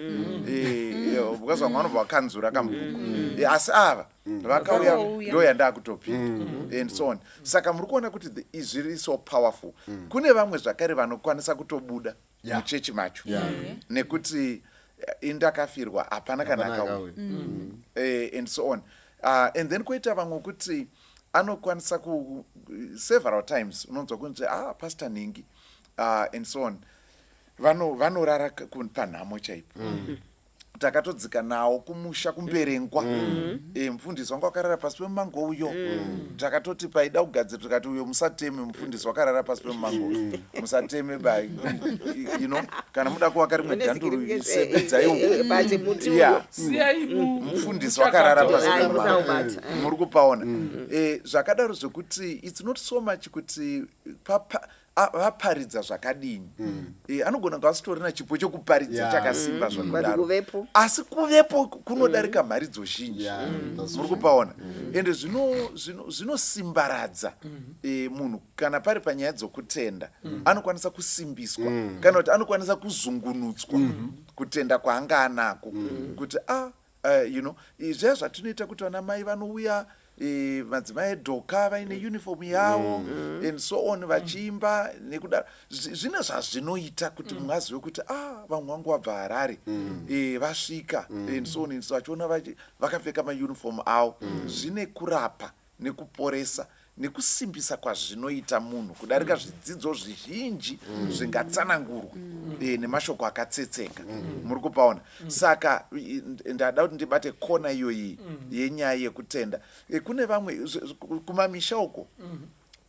Because vamwe vanobva vakanzura kamubhuku. Asi ava vakauya, Vakauya. ndo yandakutopinda and so on. Saka muri kuona kuti zviri so powerful. Kune vamwe zvakare vanokwanisa kutobuda muchechi macho nekuti indakafirwa, hapana kana Hapana akauya akauya. And so on. And then kwoita vamwe kuti anokwanisa ku several times unonzwa kunzi, "Ah, Pastor Ningi," and so on, vanorara panhamo chaipo. Takatodzika nawo kumusha kuMberengwa. Mufundisi wanga wakarara pasi pemumango uyo. Takatoti paida kugadzira, tikati, "Uyo musateme, mufundisi wakarara pasi pemumango uyo, musateme bai. Kana muda kuvaka rimwe dhanduru, sebedzai uko." But muti uyo. Siyai Mufundisi wakarara pasi Ai, pemumango. musaubata. Muri kupaona? Zvakadaro zvokuti it's not so much kuti vaparidza zvakadini. Anogona kunge asitorina chipo chokuparidza chakasimba But zvakudaro, kuvepo. asi kuvepo kunodarika mharidzo zhinji. Yeah, that's Muri true. kupaona? Ende zvinosimbaradza munhu. Kana pari panyaya dzokutenda, anokwanisa kusimbiswa kana kuti anokwanisa kuzungunutswa kutenda kwaanga anako, kuti a zviya zvatinoita kuti vana mai vanouya, madzimai edhoka vaine uniform yavo and so on, vachiimba nekudaro, zvine zvazvinoita kuti mumwe azive kuti, ah, vamwe vangu vabva Harare, vasvika and so on and so, vachiona vakapfeka mauniform avo. Zvine kurapa nekuporesa nekusimbisa kwazvinoita munhu kudarika zvidzidzo zvizhinji zvingatsanangurwa nemashoko akatsetseka. Muri kupaona? Saka ndada kuti ndibate kona iyoyi yenyaya yekutenda. Kune vamwe kumamisha uko,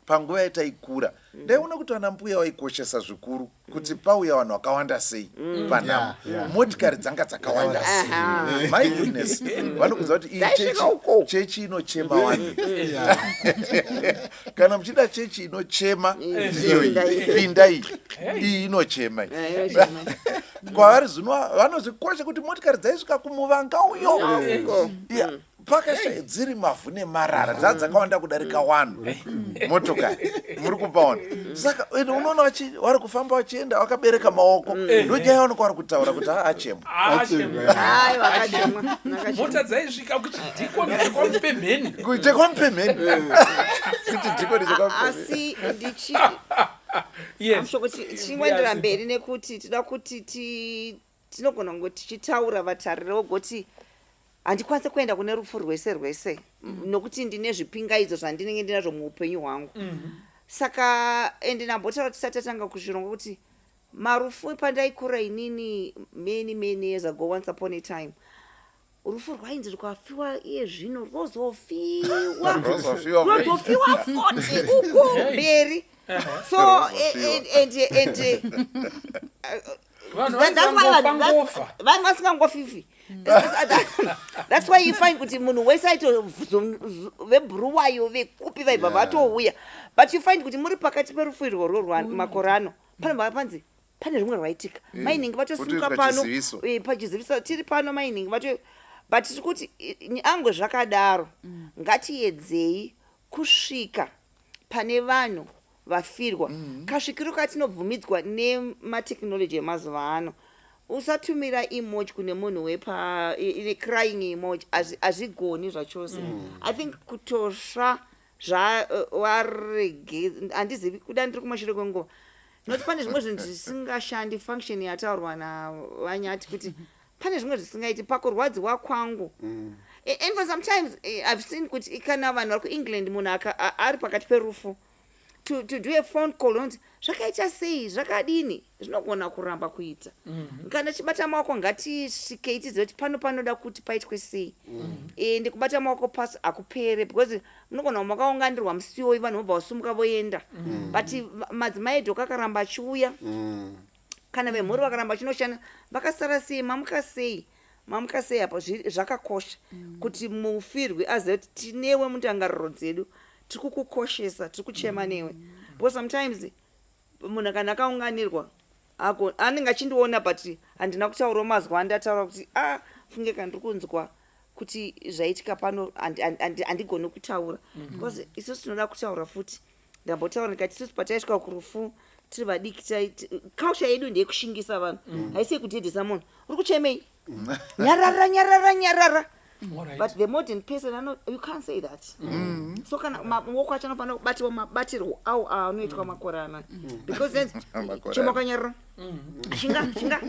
panguva yataikura, ndaiona kuti vana mbuya vaikoshesa zvikuru kuti pauya vanhu vakawanda sei panhamo, motikari dzanga dzakawanda sei. My goodness, vanokudza kuti iyi Dzaisvika uko. Chechi inochema wani. Kana muchida chechi inochema, iyoyi, pinda iyi, iyi inochema iyi. Kwavari zvino vanozvikosha kuti motikari dzaisvika kumuvanga uyo. Yeah, pakashaya dziri mavhu nemarara, dzaa dzakawanda kudarika wanhu motokari. Muri kupaona? Saka ende unoona vari kufamba vachienda vakabereka maoko, ndonyaya vanonga vari kutaura kuti achemwa. Achemwa. Aiwa, akachemwa, akachemwa. Mota dzaisvika kuti dhikoni chekwamupemheni. Chekwamupemheni, kuti dhikoni chekwamupemheni. Asi ndichi Shoko tichingoendera mberi nekuti tinoda kuti tinogona kunge tichitaura, vatariri vogoti, "Handikwanisi kuenda kune rufu rwese rwese nokuti ndine zvipingaidzo zvandinenge ndinazvo muupenyu hwangu." Saka ende ndambotaura tisati tatanga kuzvironga kuti marufu pandaikura inini, many many years ago, once upon a time, rufu rwainzi rwafiwa iye zvino rwozofiwa Rwozofiwa. rwozofiwa 40 uko mberi. So Rwozofiwa. and Vanhu That's why vaingofa ngofa. Vanhu vasingangofifi. That's why you find kuti munhu wese aito vebhuruwayo, vekupi, vaibva vatouya. But you find kuti muri pakati perufu irworwo makore ano, panobva panzi pane rumwe rwaitika, mainingi vatosimuka Kutoitwa pano. chiziviso. Pachiziviso tiri pano, mainingi vato. But tiri kuti angwe zvakadaro, ngatiedzei kusvika pane vanhu vafirwa kasvikiro katinobvumidzwa nematechnology emazuva ano. Usatumira emoji kune munhu wepa ine crying emoji, hazvigoni zvachose. I think kutosva zva warege, handizivi kuda ndiri kumashure kwenguva, nokuti pane zvimwe zvinhu zvisingashandi. Function yataurwa navanyati kuti pane zvimwe zvisingaiti pakurwadziwa kwangu. And for sometimes I've seen kuti kana vanhu vari kuEngland, munhu ari pakati perufu, to do a phone call unoti zvakaita sei, zvakadini, zvinogona kuramba kuita. Kana tichibata maoko, ngatisvikei tizive kuti pano panoda kuti paitwe sei. Ende kubata maoko pasi hakupere, because munogona makaunganirwa musiwoi, vanhu vobva vasumuka voenda, but madzimai edhoka akaramba achiuya, kana vemhuri vakaramba vachinoshanda, vakasara sei, mamuka sei, mamuka sei apo. Zvakakosha kuti mufirwi azive kuti tinewe mundangariro dzedu, tiri kukukoshesa, tiri kuchema newe, because sometimes munhu kana akaunganirwa anenge achindiona, but handina kutaurawo mazwa andataura kuti, a ah, funge kana ndiri kunzwa kuti zvaitika pano, handigoni kutaura, because isusu tinoda kutaura futi. Ndambotaura ndikati isusu pataisvika kurufu. Tiri vadiki culture yedu ndeyekushingisa vanhu, haisi yekudhedhesa munhu. Uri kuchemei? Nyarara, nyarara, nyarara. But the modern person ano, you can't say that. So kana maoko acho anofanira kubatiwa mabatirwo awo aanoitwa makore anaya, because then Makore chema anaya. wakanyarara, shinga, shinga.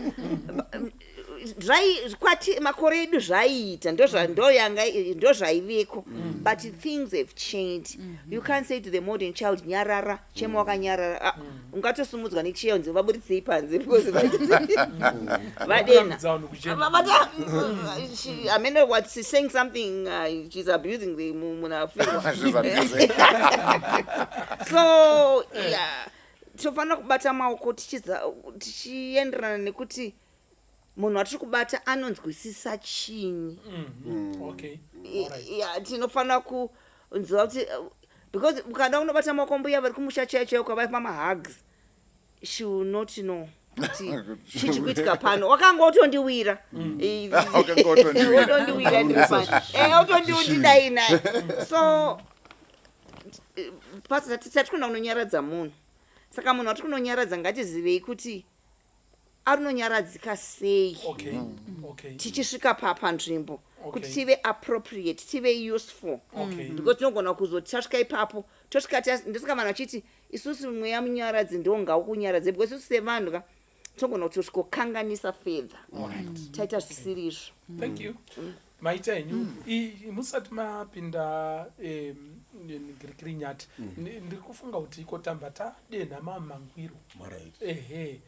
Zvai kwati makore edu zvaiita, ndo yanga ndo zvaiveko, but things have changed. You can't say to the modern child, "Nyarara, chema wakanyarara." Ah, ungatosumudzwa nechiya unzi vaburitsei panze because vadena. Kurambidza vanhu kuchema. But I mean, what she's saying something, she's abusing the munhu afirwa. She's abusing. So yeah, tofanira kubata maoko tichienderana nekuti munhu watiri kubata anonzwisisa chinyi. Yeah, tinofanira kunziva kuti because ukada kunobata maoko mbuya vari kumusha chaiyo chaiyo kwavaipa mahugs, she will not know kuti chii kuitika pano. Wakanga utondiwira. Wakanga utondiwira. Utondiwira ndiri pano. Utondidai naye. So pasi tati kuenda kunonyaradza munhu, saka munhu wati kunonyaradza, ngatizivei kuti arinonyaradzika sei tichisvika panzvimbo kuti tive appropriate, tive useful, because tinogona kuzoti tasvika ipapo, tosvika ndosaka vanhu vachiti isusu mweya munyaradzi ndo ngaukunyaradze, because isusu sevanhu ka tinogona kutosvikokanganisa fedha, taita zvisiri izvo. Thank you. Maita henyu. Musati mapinda ngirikirinyati, ndiri kufunga kuti iko tamba tadenha mamangwiro. Ehe,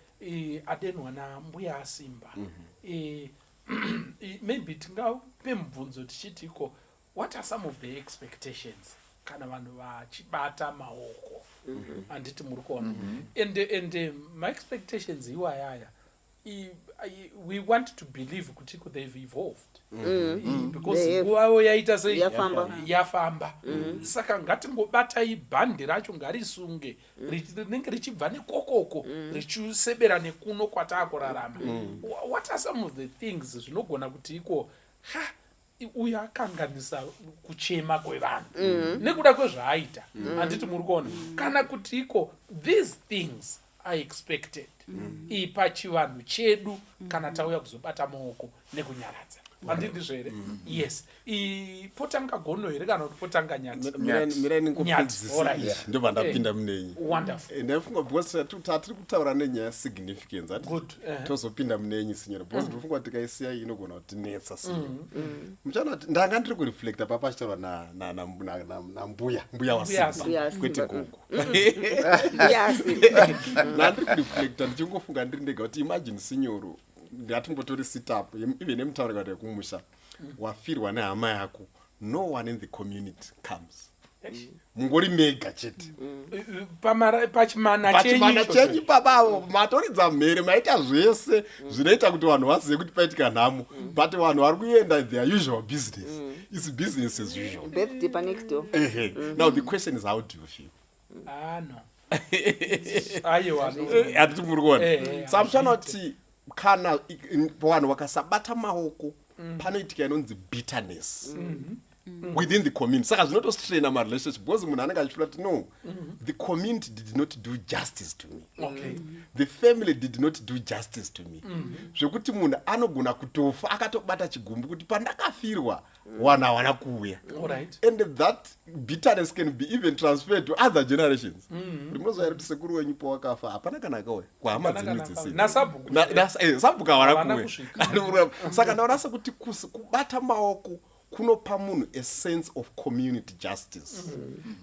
adenhwa nambuya asimba. Maybe tingape mubvunzo tichiti iko, what are some of the expectations kana vanhu vachibata maoko? Handiti muri kuona? And maexpectations iwayaya, we want to believe kuti iko they've evolved, because They have. nguvawo yaita sei? Yafamba. Yafamba. Saka ngatingobatai bhandi racho, ngarisunge, rinenge richibva nekokoko richisebera nekuno kwataakurarama. What are some of the things zvinogona kuti iko ha uyu akanganisa kuchema kwevanhu nekuda kwezvaaita? Handiti muri kuona? Kana kuti iko these things are expected pachivanhu chedu kana tauya kuzobata maoko nekunyaradza? Handiti ndizvo here? Yes. Potanga gono here kana kuti potanga nyati? Mirai. Nyati, Ningopedzisa alright. ndobva ndapinda munenyi. Wonderful. Ndaifunga because tatiri kutaura nenyaya yesignificance, hati? Good. Tozopinda munenyi, sinyora, because ndinofunga kuti tikaisiya iyi inogona kutinetsa, sinyora. Muchaona kuti ndanga ndiri kureflecta papa achitaura nambuya, mbuya Mbuya wasimba. Mbuya Kwete Simba. gogo. Yes. Ndandiri kureflecta ndichingofunga ndiri ndega kuti imagine, sinyoro, ngatimbotori situp even nemutauro kana yekumusha, wafirwa nehama yako, no one in the community comes, mungori mega chete. Pachimana Pachimana chenyu. chenyu papavo matoridza mhere, maita zvese zvinoita kuti vanhu vazive kuti paitika nhamo, but vanhu vari kuenda their usual business. It's business as usual. Birthday panext door. Ehe. Now the question is, how do you feel? Ah, no, aiwa, no. Hatiti muri kuona? Saka muchaona kuti kana vanhu vakasabata maoko, panoitika inonzi bitterness within the community. Saka zvinotostraina marelationship because munhu anenge achifila kuti no, the community did not do justice to me, the family did not do justice to me, zvekuti munhu anogona kutofa akatobata chigumbu kuti pandakafirwa vanhu havana kuuya. And that bitterness can be even transferred to other generations, kuti munoziva here kuti sekuru wenyu pawakafa hapana kana akauya kuhama Hapana dzenyu kana akauya. dzese? Nasabhuku. Sabhuku havana Havana kuuya. kusvika. Saka ndaona sekuti kubata maoko kunopa munhu a sense of community justice,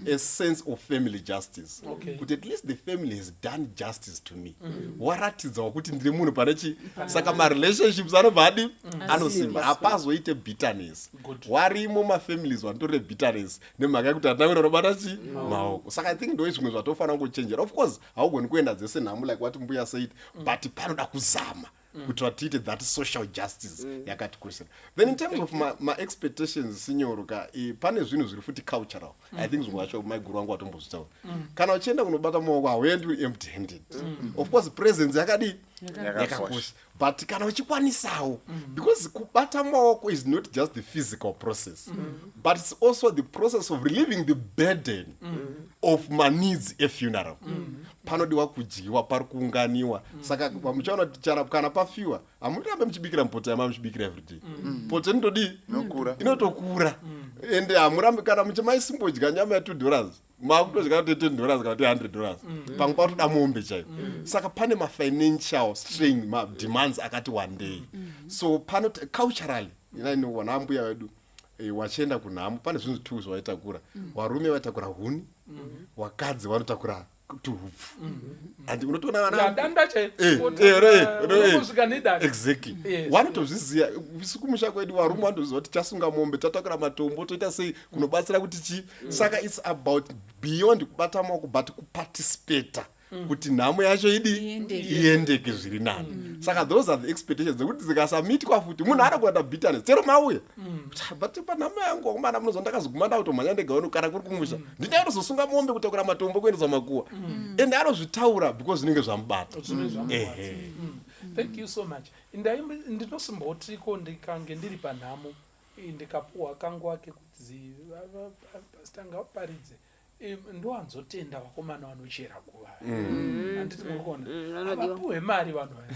a sense of family justice, kuti at least the family has done justice to me, waratidzawo kuti ndiri munhu pane chi. Saka marelationships anobva adi anosimba, hapazoite bitterness. Good. Warimo mafamilies vanotorere bitterness nemhaka yekuti hatina kuenda unobata chi maoko. Saka I think ndo zvimwe zvatofanira kuchenjera. Of course haugoni kuenda dzese nhamo like what mbuya said, but panoda kuzama kuti vatiite that social justice yakatikoshera. Then in terms of maexpectations, sinyoro ka, pane zvinhu zviri futi cultural. I think zvimwe zvacho maiguru vangu vatombozvitaura. Kana uchienda kunobata maoko, hauendi uri empty handed. Of course presence yakadii? Yakakosha, but kana uchikwanisawo, because kubata maoko is not just the physical process, but it's also the process of relieving the burden of maneeds efuneral. Panodiwa kudyiwa, pari kuunganiwa. Saka muchaona kuti kana pafiwa, hamurambe muchibikira mupoto yama muchibikira everyday. Poto inotodii? Inokura. Inotokura. Ende hamurambi kana muchimaisimbodya nyama ya$2, makutodya kuti $10 kana kuti $100. Pamwe patoda mombe chaiyo. Saka pane mafinancial strain, mademands akati one day. So pano culturally, ina ambuya vedu wachienda kunhamo, pane zvinhu two zvavaitakura. Varume vaitakura huni, wakadzi vanotakura tuhupfu. And unotoona vana Danda. Chakusvika nedanda. Exactly. Vanotozviziva. Isu kumusha kwedu varume vanotoziva kuti tasunga mombe, tatakura matombo, toita sei kunobatsira kuti chii. Saka it's about beyond kubata maoko, but kuparticipata kuti nhamo yacho idi Iendeke. Iendeke zviri nani. Saka those are the expectations dzekuti dzikasamitwa futi, munhu anokuita bitterness chero mauya. Kuti, "Ah, but panhamo yangu wakomana, munozwa ndakazoguma ndakutomhanya ndega uno. Kana kuri kumusha, ndini anozosunga mombe, kutakura matombo kuendesa makuwa." Ende anozvitaura because zvinenge zvamubata. Zvinenge zvamubata. Ehe. Thank you so much. Ndinosimbotiko ndikange ndiri panhamo, ndikapuwa kanguva kekuti pastor ngavaparidze, ndowanzotenda vakomana vanochera guva, handiti muri kuona? Vanodiwa. Havapuhwe mari vanhu vaya.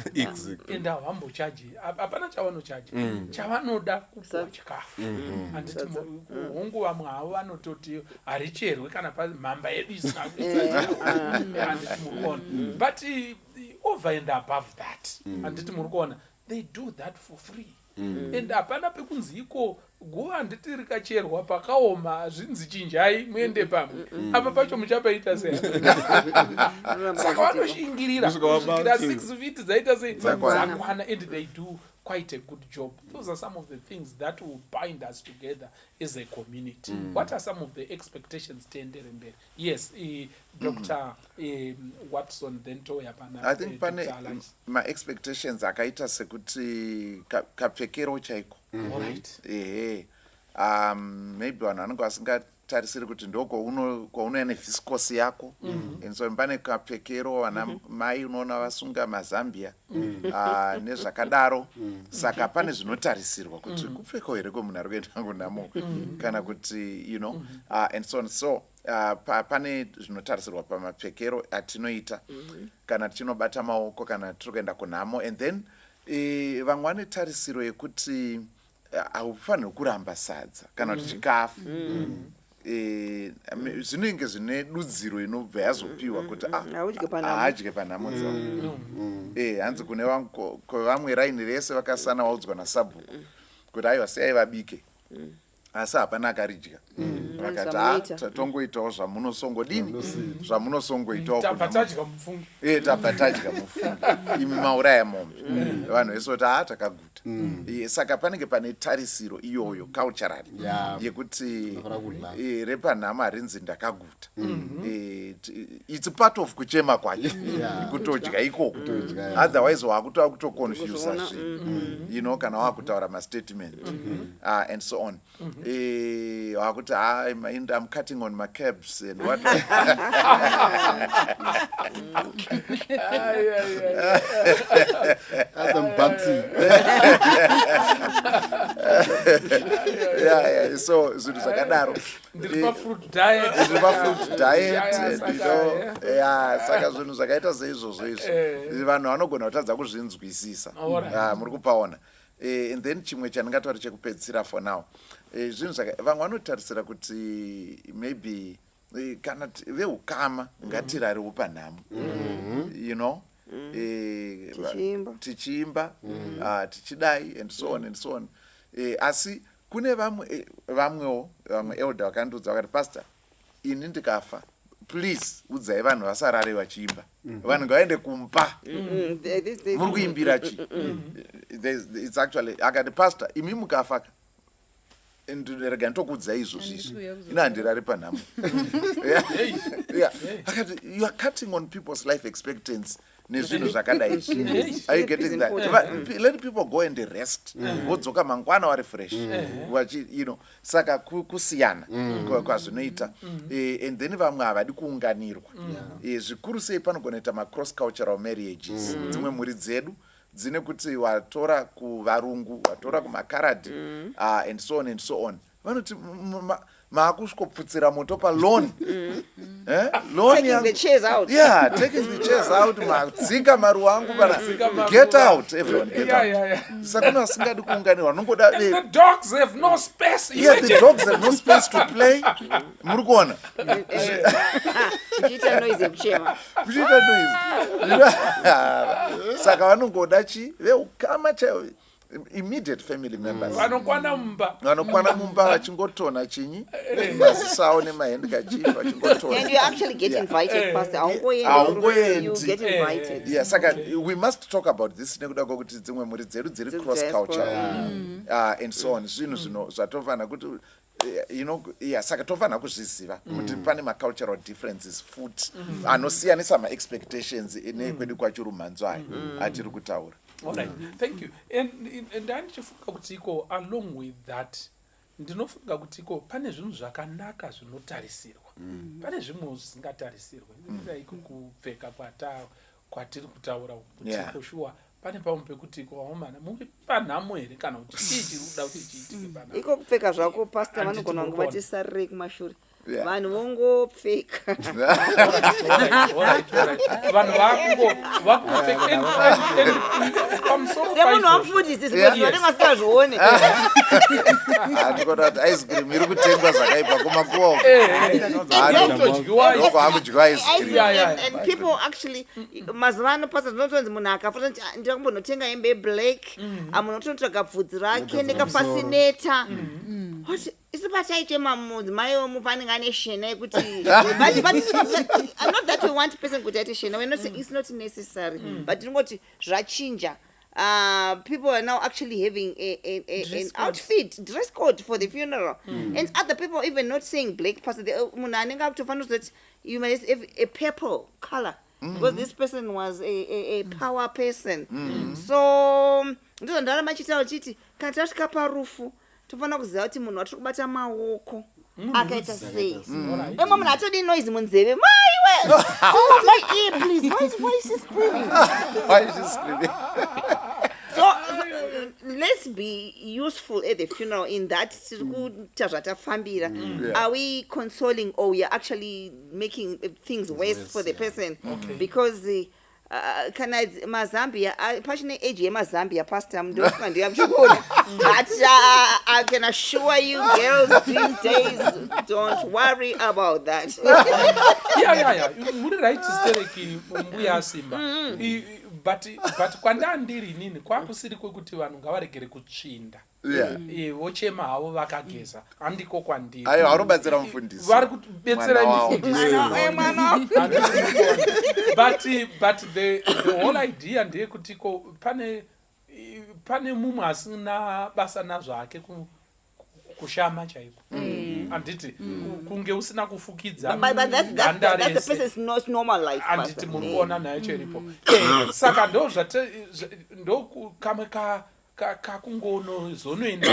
Ende havambochaji, hapana chavanochaji. Chavanoda kupuwa Sadza. chikafu, handiti? Sadza. Hongu, vamwe havo vanototi haricherwe kana mhamba yedu isina handiti muri kuona? But over and above that, handiti muri kuona, they do that for free. And hapana pekunzi iko guva, handiti, rikacherwa pakaoma, zvinzi chinjai muende pamwe. Apa pacho muchapaita sei? Saka vanoshingirira Kusvika kusvikira 6 feet dzaita sei? Dzakwana. Dzakwana. And they do quite a good job. Those are some of the things that will bind us together as a community. What are some of the expectations? Tiendere mberi. Yes, Dr Watson, then touya pana I think pane Dr. Alice. maexpectations akaita sekuti kapfekero chaiko. Ehe, maybe vanhu vanenge vasingatarisiri kuti ndo kwaunouya neviscose yako. And so pane kapfekero, vana mai unoona vasunga mazambia, ah, nezvakadaro. Saka pane zvinotarisirwa kuti kupfekawo here kwemunhu ari kuenda kunhamo, kana kuti and so on. So pane zvinotarisirwa pamapfekero atinoita kana tichinobata maoko, kana tiri kuenda kunhamo. And then vamwe vane tarisiro yekuti haufaniri kuramba sadza kana kuti chikafu. Zvinenge zvine dudziro inobva yazopiwa kuti ah, Haudye panhamo. Haadye panhamo dzavo. Hanzi kune kwevamwe raini rese vakasana vaudzwa nasabhuku kuti aiwa, siyai vabike, asi hapana akaridya. Vakati, "Ah, Zvamunoita. tongoitawo zvamunosongodini, zvamunosongoitawo Tabva kunhamo." tadya mupfungi. Tabva tadya mufungi, imi mauraya mombe. Vanhu vese voti, "Ha, takaguta." Saka panenge pane tarisiro iyoyo culturally yekuti Unofanira kudya. Repanhamo harinzi ndakaguta. It's part of kuchema kwacho kutodya ikoko. Kutodya, yeah. Otherwise wakutoa kutoconfusa Kuzviona, zvinhu, kana wakutaura mastatement and so on. Wakuti, "Ah, I'm cutting on my carbs and what." Ai, ai, ai. That's a bunting. Yeah, so zvinhu zvakadaro. Ndiri pafruit diet. Ndiri pafruit diet. Yeah, saka, Yeah, saka zvinhu zvakaita seizvozvo izvo, vanhu vanogona kutadza kuzvinzwisisa. Ah, muri kupaona? And then chimwe chandingataura chekupedzisira for now, zvinhu vamwe vanotarisira kuti maybe kana veukama ngatirariwo panhamo. Tichiimba. Tichiimba, ah, tichidai and so on and so on. Asi kune vamwe, vamwewo vamwe elder vakandiudza vakati, "Pastor, ini ndikafa, please udzai vanhu vasarare vachiimba, vanhu ngavaende kumba." These days- Muri kuimbira chi? It's actually akati, "Pastor, imi mukafa ka, rega nditokuudzai izvozvo izvi, Handisi kuuya. Ini handirari panhamo." Yeah. Akati, "You are cutting on people's life expectancy nezvinhu zvakadai izvi." Are you getting that? Let people go and rest, vodzoka mangwana vari fresh. Vachi saka kusiyana kwazvinoita. And then vamwe havadi kuunganirwa. Zvikuru sei panogona kuita macross cultural marriages. Dzimwe mhuri dzedu dzine kuti watora kuvarungu, watora kumakaradhi, and so on and so on. Vanoti Maakusvikopfutsira moto palawn. Eh? Lawn Taking the chairs out. Yeah, taking the chairs out, madzinga maruva angu pana. Madzinga maruva. Get out, everyone, get out. Saka kune vasingadi kuunganirwa, vanongoda And the dogs have no space. Yeah, the Imagine. dogs have no space to play. Muri kuona? Uchiita noise yekuchema. Kuchiita noise. Saka vanongoda chi veukama chaivo, immediate family members. Vanokwana mumba. Vanokwana mumba vachingotona chinyi maziso avo nemahandkerchief vachingotona. And you actually get invited, pastor. Haungoendi. Haungoendi. You get invited. Yeah, saka we must talk about this nekuda kwekuti dzimwe mhuri dzedu dziri Dziri cross culture diaspora. and so on. Zvinhu zvino zvatofanira kuti yeah, saka tofanira kuzviziva kuti pane macultural differences futi anosiyanisa maexpectations nekwedu kwacho rumhanzo ayo atiri kutaura. All right, thank you. And handichifunga kuti iko, along with that, ndinofunga kuti iko pane zvinhu zvakanaka zvinotarisirwa, pane zvimwewo zvisingatarisirwe. Iko kupfeka kwatiri kutaura kuti iko shuwa pane pamwe pekuti iko vaomana muri panhamo here kana kuti chii chiri kuda kuti chiitike panhamo? Iko kupfeka zvako, pastor, Handiti vanogona kunge murikuona. vatisarire kumashure. Vanhu vongopfeka. Alright. Vanhu vakungopfeka and pamusoro Semunhu paizvozvo wamufundisi, vanenge vasingazvione. Handikona kuti ice cream iri kutengwa zvakaipa kumakuwa uko. Kutodyiwa. Ndokwaakudyiwa ice cream. And people actually, mazuva ano, pastor, zvinotonzi munhu akafa tonzi, "Ah, ndira kumbonotenga hembe yeblack." Ah, munhu otonotsvaga bvudzi rake nekafasineta. What? Isu pataichema mudzimai wemufa anenge ane shena yekuti but not that we want person kuti aite shena. We're not saying it's not necessary, but tinongoti zvachinja. People are now actually having an Dress code. Outfit, dress code for the funeral, and other people even not saying black, pastor. Munhu anenge akutofanira kuzoti you must have a purple color because this person was a power person. So ndizvo ndaramba chitaura chiti kana tasvika parufu tofanira kuziva kuti munhu watiri kubata maoko akaita sei. Emwe munhu atodi noise munzeve, maiwe, hold my ear, please. Why is she screaming? Why is she screaming? So let's be useful at the funeral in that tiri kuita zvatafambira. Are we consoling or we are actually making things worse for the person? Because kana mazambia, pachine age yemazambia, pastor, ndofunga ndiyamuchikuona, but I can assure you, girls these days don't worry about that. Yeah, muri right stereki, mbuya Simba. But kwandandiri inini kwakusiri kwekuti vanhu ngavaregere kutsvinda. Vochema havo vakageza, handiko kwandiri. Aiwa, vanobatsira mufundisi. Vari kubetsera Mwana wavo. mufundisi. Mwana, mwana. But the whole idea ndeyekuti ko pane mumwe asina basa nazvake kushama chaiko, handiti? Kunge usina kufukidza But ganda that's the rese. Person's not normal life, Handiti pastor. muri kuona nayo cheripo? Saka ndo zvate ndo kamwe kakungozonoenda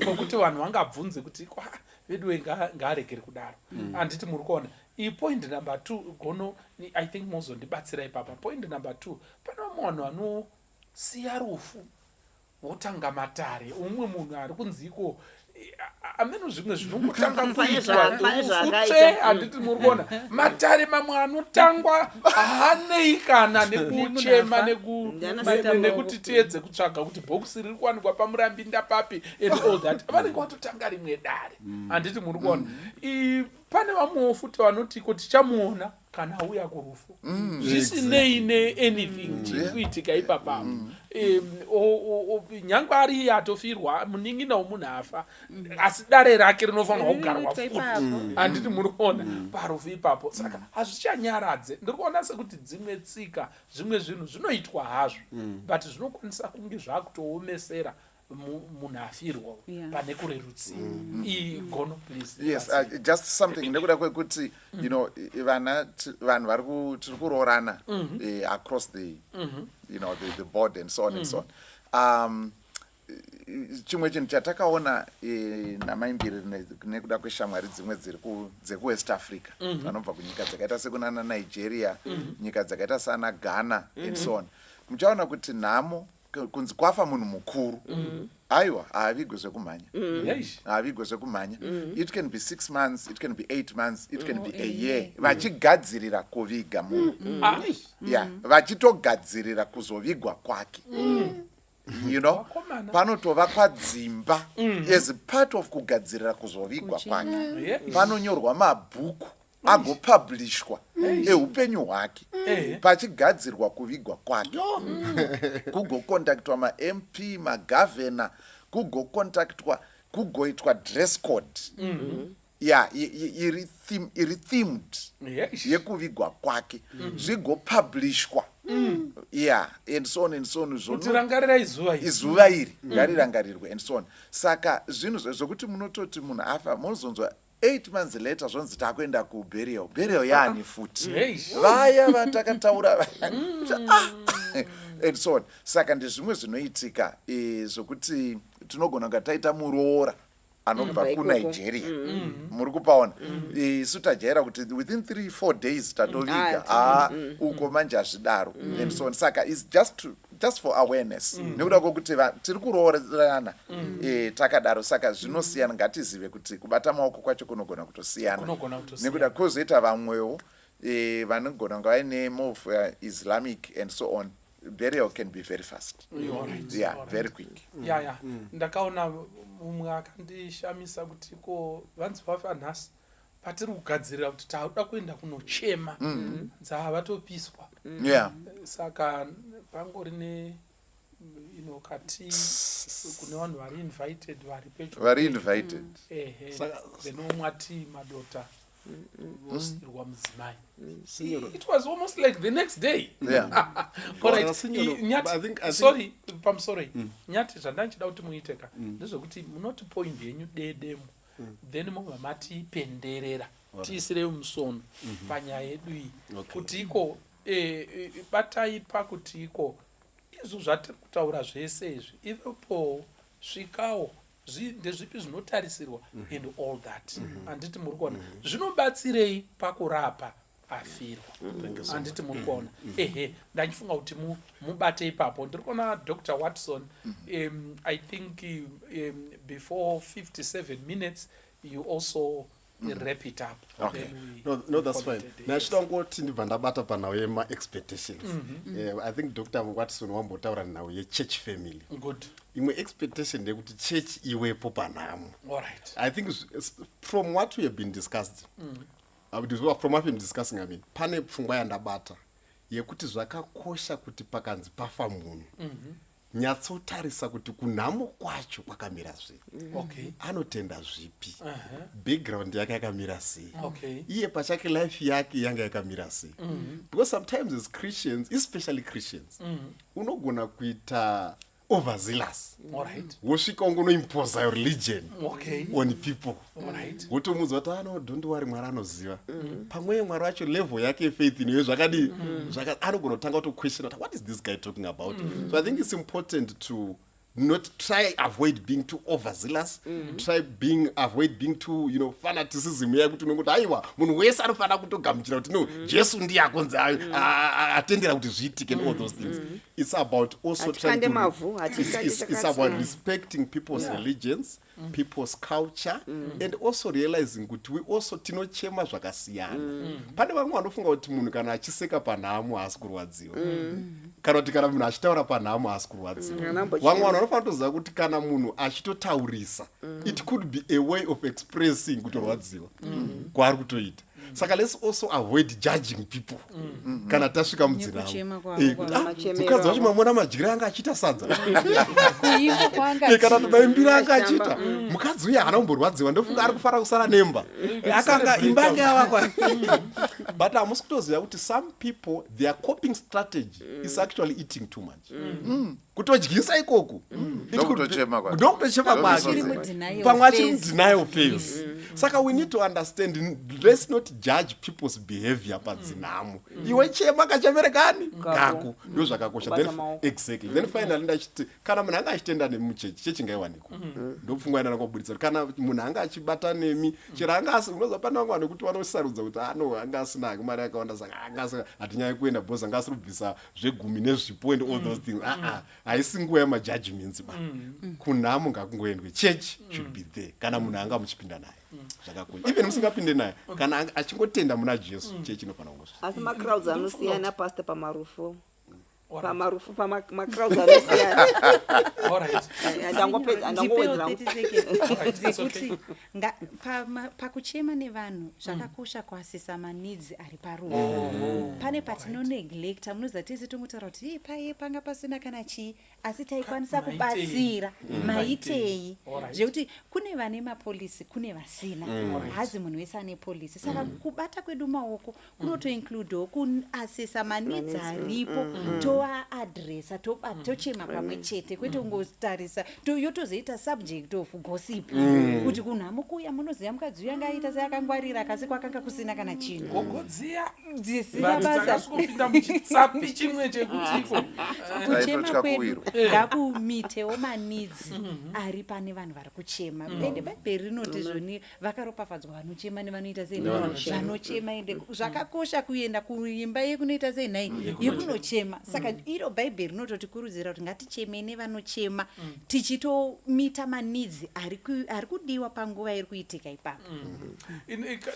kwokuti vanhu vangabvunze kuti, "Kwa, veduwe, ngaaregere kudaro." Handiti muri kuona? Ipoint number two, gono, I think mozondibatsira ipapa. Point number two, pane vamwe vanhu vanosiya rufu votanga matare. Umwe munhu ari kunziko ameno zvimwe zvinongotanga Pane kuitwa pane rufu zvakaita. tsve. Handiti muri kuona matare mamwe anotangwa haanei kana nekuchema Nemunhu afa. Ndiana nekuti tiedze kutsvaga kuti bhokisi riri kuwanikwa pamurambinda papi and all that. Vanenge vatotanga rimwe dare. Handiti muri kuona? Pane vamwewo futi vanoti ko tichamuona kana auya kurufu, zvisinei neanything chiri kuitika ipapapo. Nyange ari iye atofirwa munin'ina womunhu afa, asi dare rake rinofanirwa kugarwa Rinoitwa futi. ipapo. Handiti muri kuona parufu ipapo? Saka hazvichanyaradze. Ndiri kuona sekuti dzimwe tsika, zvimwe zvinhu zvinoitwa hazvo, but zvinokwanisa kunge zvakutoomesera munhu afirwa pane kurerutsira. Igono, please. Yes, just something nekuda kwekuti vana vanhu vari tiri kuroorana across the you know the board and so on and so on. Chimwe chinhu chatakaona namaimbiri nekuda kweshamwari dzimwe dziri dzekuWest Africa, vanobva kunyika dzakaita sekunana Nigeria, nyika dzakaita sana Ghana and so on, muchaona kuti nhamo kunzi kwafa munhu mukuru. Aiwa, haavigwe zvekumhanya. Eish. Haavigwe zvekumhanya. It can be 6 months, it can be 8 months, it can be a year, vachigadzirira kuviga munhu. Ah, Ya, vachitogadzirira kuzovigwa kwake. Vakomana. Panotovakwa dzimba as part of kugadzirira kuzovigwa kwake. Panonyorwa mabhuku, agopublishwa eupenyu hwake, pachigadzirwa kuvigwa kwake, kugokontaktwa maMP, magavhena, kugokontaktwa, kugoitwa dress code ya iri themed yekuvigwa kwake, zvigopublishwa, yeah, and so on and so on. Kuti rangarirai zuva iri. Zuva iri ngarirangarirwe and so on. Saka zvinhu zvokuti munototi munhu afa, munozonzwa 8 months later zvonzi takuenda kuburial. Burial yaani futi? Vaya vatakataura, ah, and so on. Saka ndezvimwe zvinoitika zvokuti tinogona kunga taita muroora anobva Kubva ikoko. kuNigeria, muri kupaona. Isu tajaira kuti within 3, 4 days tatoviga. Ah, Ah, uko manje hazvidaro and so on. Saka is just for awareness, nekuda kwokuti tiri kuroorana takadaro. Saka zvinosiyana. Ngatizive kuti kubata maoko kwacho kunogona kutosiyana. Kunogona kutosiyana. Nekuda kwozoita vamwewo vanogona kunga vaine more of Islamic and so on. Burial can be very fast. All right, Yeah, all right. very quick. Ya, ndakaona mumwe akandishamisa kuti ko vanzi vafa nhasi, patiri kugadzirira kuti tauda kuenda kunochema, dzavatopiswa. Saka pangori ne kati kune vanhu vari invited, vari pedyo. Vari invited. Ehe. Then omwa tii, madota vosirwa mudzimai. Signor- It was almost like the next day. Alright. Signor, Nyati, but I think sorry, pamusoro Nyati, zvandanchida kuti muite ka ndezvekuti munoti point yenyu dedemo, then mobva matipenderera, tiisire musono panyaya yedu iyi. Kuti iko batai pakuti iko izvo zvatiri kutaura zvese izvi, ivepo svikawo, ndezvipi zvinotarisirwa and all that, handiti muri kuona? Zvinobatsirei pakurapa afirwa? Thank you so. Handiti muri kuona? Ehe, ndandifunga kuti mubate ipapo. Ndiri kuona Dr Watson. I think before 57 minutes you also wrap it up. Okay. Then we No, that's call fine. it a day. Ndachida kungoti ndibva ndabata panhau yema-expectations. I think Dr Watson wambotaura nhau yechurch family. Good. Imwe expectation ndeyekuti church iwepo panhamo. All right. I think from what we have been discussed, from what we've been discussing, I mean, pane pfungwa yandabata yekuti zvakakosha kuti pakanzi pafa munhu, nyatsotarisa kuti kunhamo kwacho kwakamira zvei, anotenda zvipi, background yake yakamira sei, iye pachake life yake yanga yakamira sei. Because sometimes as Christians, especially Christians, unogona kuita overzealous, All right. wosvika ungonoimposa your religion on people, All right. wotomuudza kuti ano, don't worry, Mwari anoziva. Pamwe Mwari wacho level yake yefaith ineyo zvakadii, anogona kutanga kutoquestiona kuti what is this guy talking about. So I think it's important to not try avoid being too overzealous, try being avoid being too fanaticism yekuti unongoti aiwa, munhu wese anofanira kutogamuchira kuti no, Jesu ndiye akonzi atendera kuti zviitike and all those things. It's about also trying Hatikande to mavhu, hatikande it's chakati. about respecting people's religions, people's culture, and also realizing kuti we also tinochema zvakasiyana. Pane vamwe vanofunga kuti munhu kana achiseka panhamo haasi kurwadziwa, kana kuti kana munhu achitaura panhamo haasi kurwadziwa. Kana ambochema. Vamwe vanhu vanofanira kutoziva kuti kana munhu achitotaurisa, it could be a way of expressing kutorwadziwa kwaari kutoita. Saka let's also avoid judging people kana tasvika Nekuchema mudzinhamo. kwavo Kuti, ah, Machemero mukadzi wacho avo. mamona madyiro anga achiita sadza. Kuimba kwanga Kana kuti maimbiro anga Achitamba, achiita, mukadzi uyu haana kumborwadziwa, ndofunga ari kufara kusara nemba, akanga imba yanga yavakwa. But hamusi kutoziva kuti some people, their coping strategy is actually eating too much, kutodyisa ikoko. Ndokutochema kwake. Ndokutochema kwake. Achiri mudenial Pamwe achiri phase. mudenial phase. Saka we need to understand, let's not judge people's behavior padzinhamo. Iwe chema kachemere kani kako, ndo zvakakosha. Kubata Then maoko. Exactly. Then finally ndachiti kana munhu anga achitenda nemi muchechi, chechi ngaiwanikwa. Ndopfungwa ina ndakubuditsa kuti kana munhu anga achibata nemi, chero anga asi, unoziva pane vamwe vanhu kuti vanosarudza kuti ano anga asina hake mari yakawanda, saka anga asina, hatinyanye kuenda because anga asiri kubvisa zvegumi nezvipo and all those things. Aa, haisi nguva yemajudgments ba. Kunhamo ngakungoendwe, church should be there. Kana munhu anga muchipinda naye, zvakakosha. Even musingapinde naye, kana achingotenda muna Jesu, chechi inofanira kungosvika. Asi macrowds anosiyana, pastor, pamarufu. Pamarufu pamacrowds anosiyana. Ndangopedza, ndangowedzera. Ndipewo 30 seconds Alright, it's okay. dzekuti pakuchema nevanhu zvakakosha kuassessa maneeds ari parufu. Pane patinoneglecta. Munoziva tese tongotaura kuti, "Ii, paye panga pasina kana chii," asi taikwanisa Maitei. kubatsira, maitei? Zvekuti kune vane mapolicy, kune vasina. Hazi munhu wese ane policy. Saka kubata kwedu maoko kunotoincludewo kuassessa maneeds aripo, toaadressa, tochema pamwe chete, kwete kungotarisa yotozoita subject of gossip kuti kunhamo kuya, munoziva mukadzi uyu anga aita seakangwarira, kasi kwakanga kusina kana chinhu. Gogodziya Dzisina vanhu basa. dzakasvikopinda muchitsapi chimwe chekutiko. Kuchema Taitotya kwedu kuwirwa. ngakumeetewo maneeds ari pane vanhu vari kuchema. Ende Bhaibheri rinoti zvoni vakaropafadzwa vanochema nevanoita sei, vanochema. Ende zvakakosha kuenda kuimba yekunoita sei nhai, yekunochema. Saka iro Bhaibheri rinototikurudzira kuti ngatichemei nevanochema, tichitomeeta maneeds ari kudiwa panguva iri kuitika ipapo.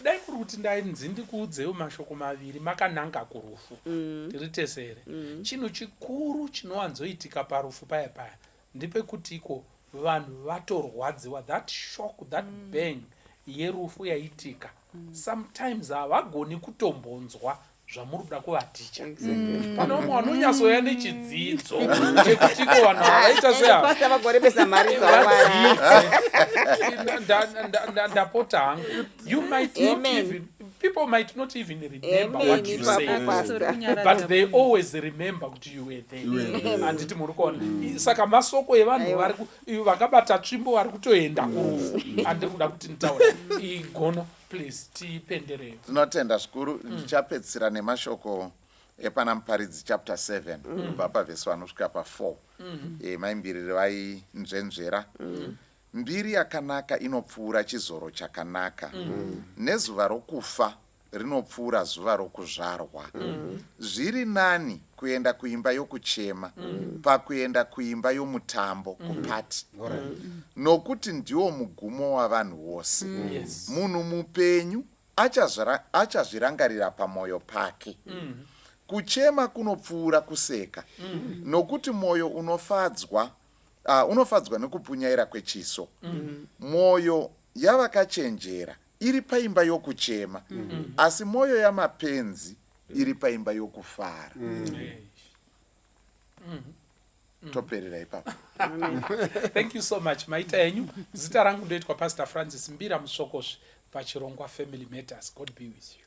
Dai kuri kuti ndainzi ndikuudzewo mashoko maviri makananga kurufu, tiri tese here? Chinhu chikuru chinowanzoitika parufu paya paya ndepekuti iko vanhu vatorwadziwa, that shock, that bang yerufu yaitika, sometimes havagoni kutombonzwa zvamuri kuda kuvaticha. Pane vamwe vanonyatsoya nechidzidzo chekuti iko vanhu ava vaita seava. Pastor vagorebesa mari dzawara. Vadzidze. Ndapota hangu, you might not Amen. even, people might not even remember Amen. what you Ipapo, said, Pastor. but they always remember kuti you were there. You were there. Handiti muri kuona? Saka masoko evanhu Aiwa. vakabata tsvimbo vari kutoenda kurufu andiri kuda kuti nditaure igono, please tipendereyo. Tinotenda zvikuru. Ndichapedzisira nemashoko epana Muparidzi chapter 7, kubva pavhesi 1 kusvika pa4. Maimbiriri vainzvenzvera. Mbiri yakanaka inopfuura chizoro chakanaka, nezuva rokufa rinopfuura zuva rokuzvarwa. Zviri nani kuenda kuimba yokuchema pakuenda kuimba yomutambo, kupati, nokuti ndiwo mugumo wavanhu vose. Munhu mupenyu achazvirangarira pamwoyo pake. Kuchema kunopfuura kuseka, nokuti mwoyo unofadzwa nekupunyaira kwechiso. Mwoyo yavakachenjera iri paimba yokuchema, asi mwoyo yamapenzi iri paimba yokufara. Hey. Toperera ipapo. Thank you so much, maita enyu. Zita rangu ndoitwa Pastor Francis Mbira Musvokosvi pachirongwa Family Matters. God be with you.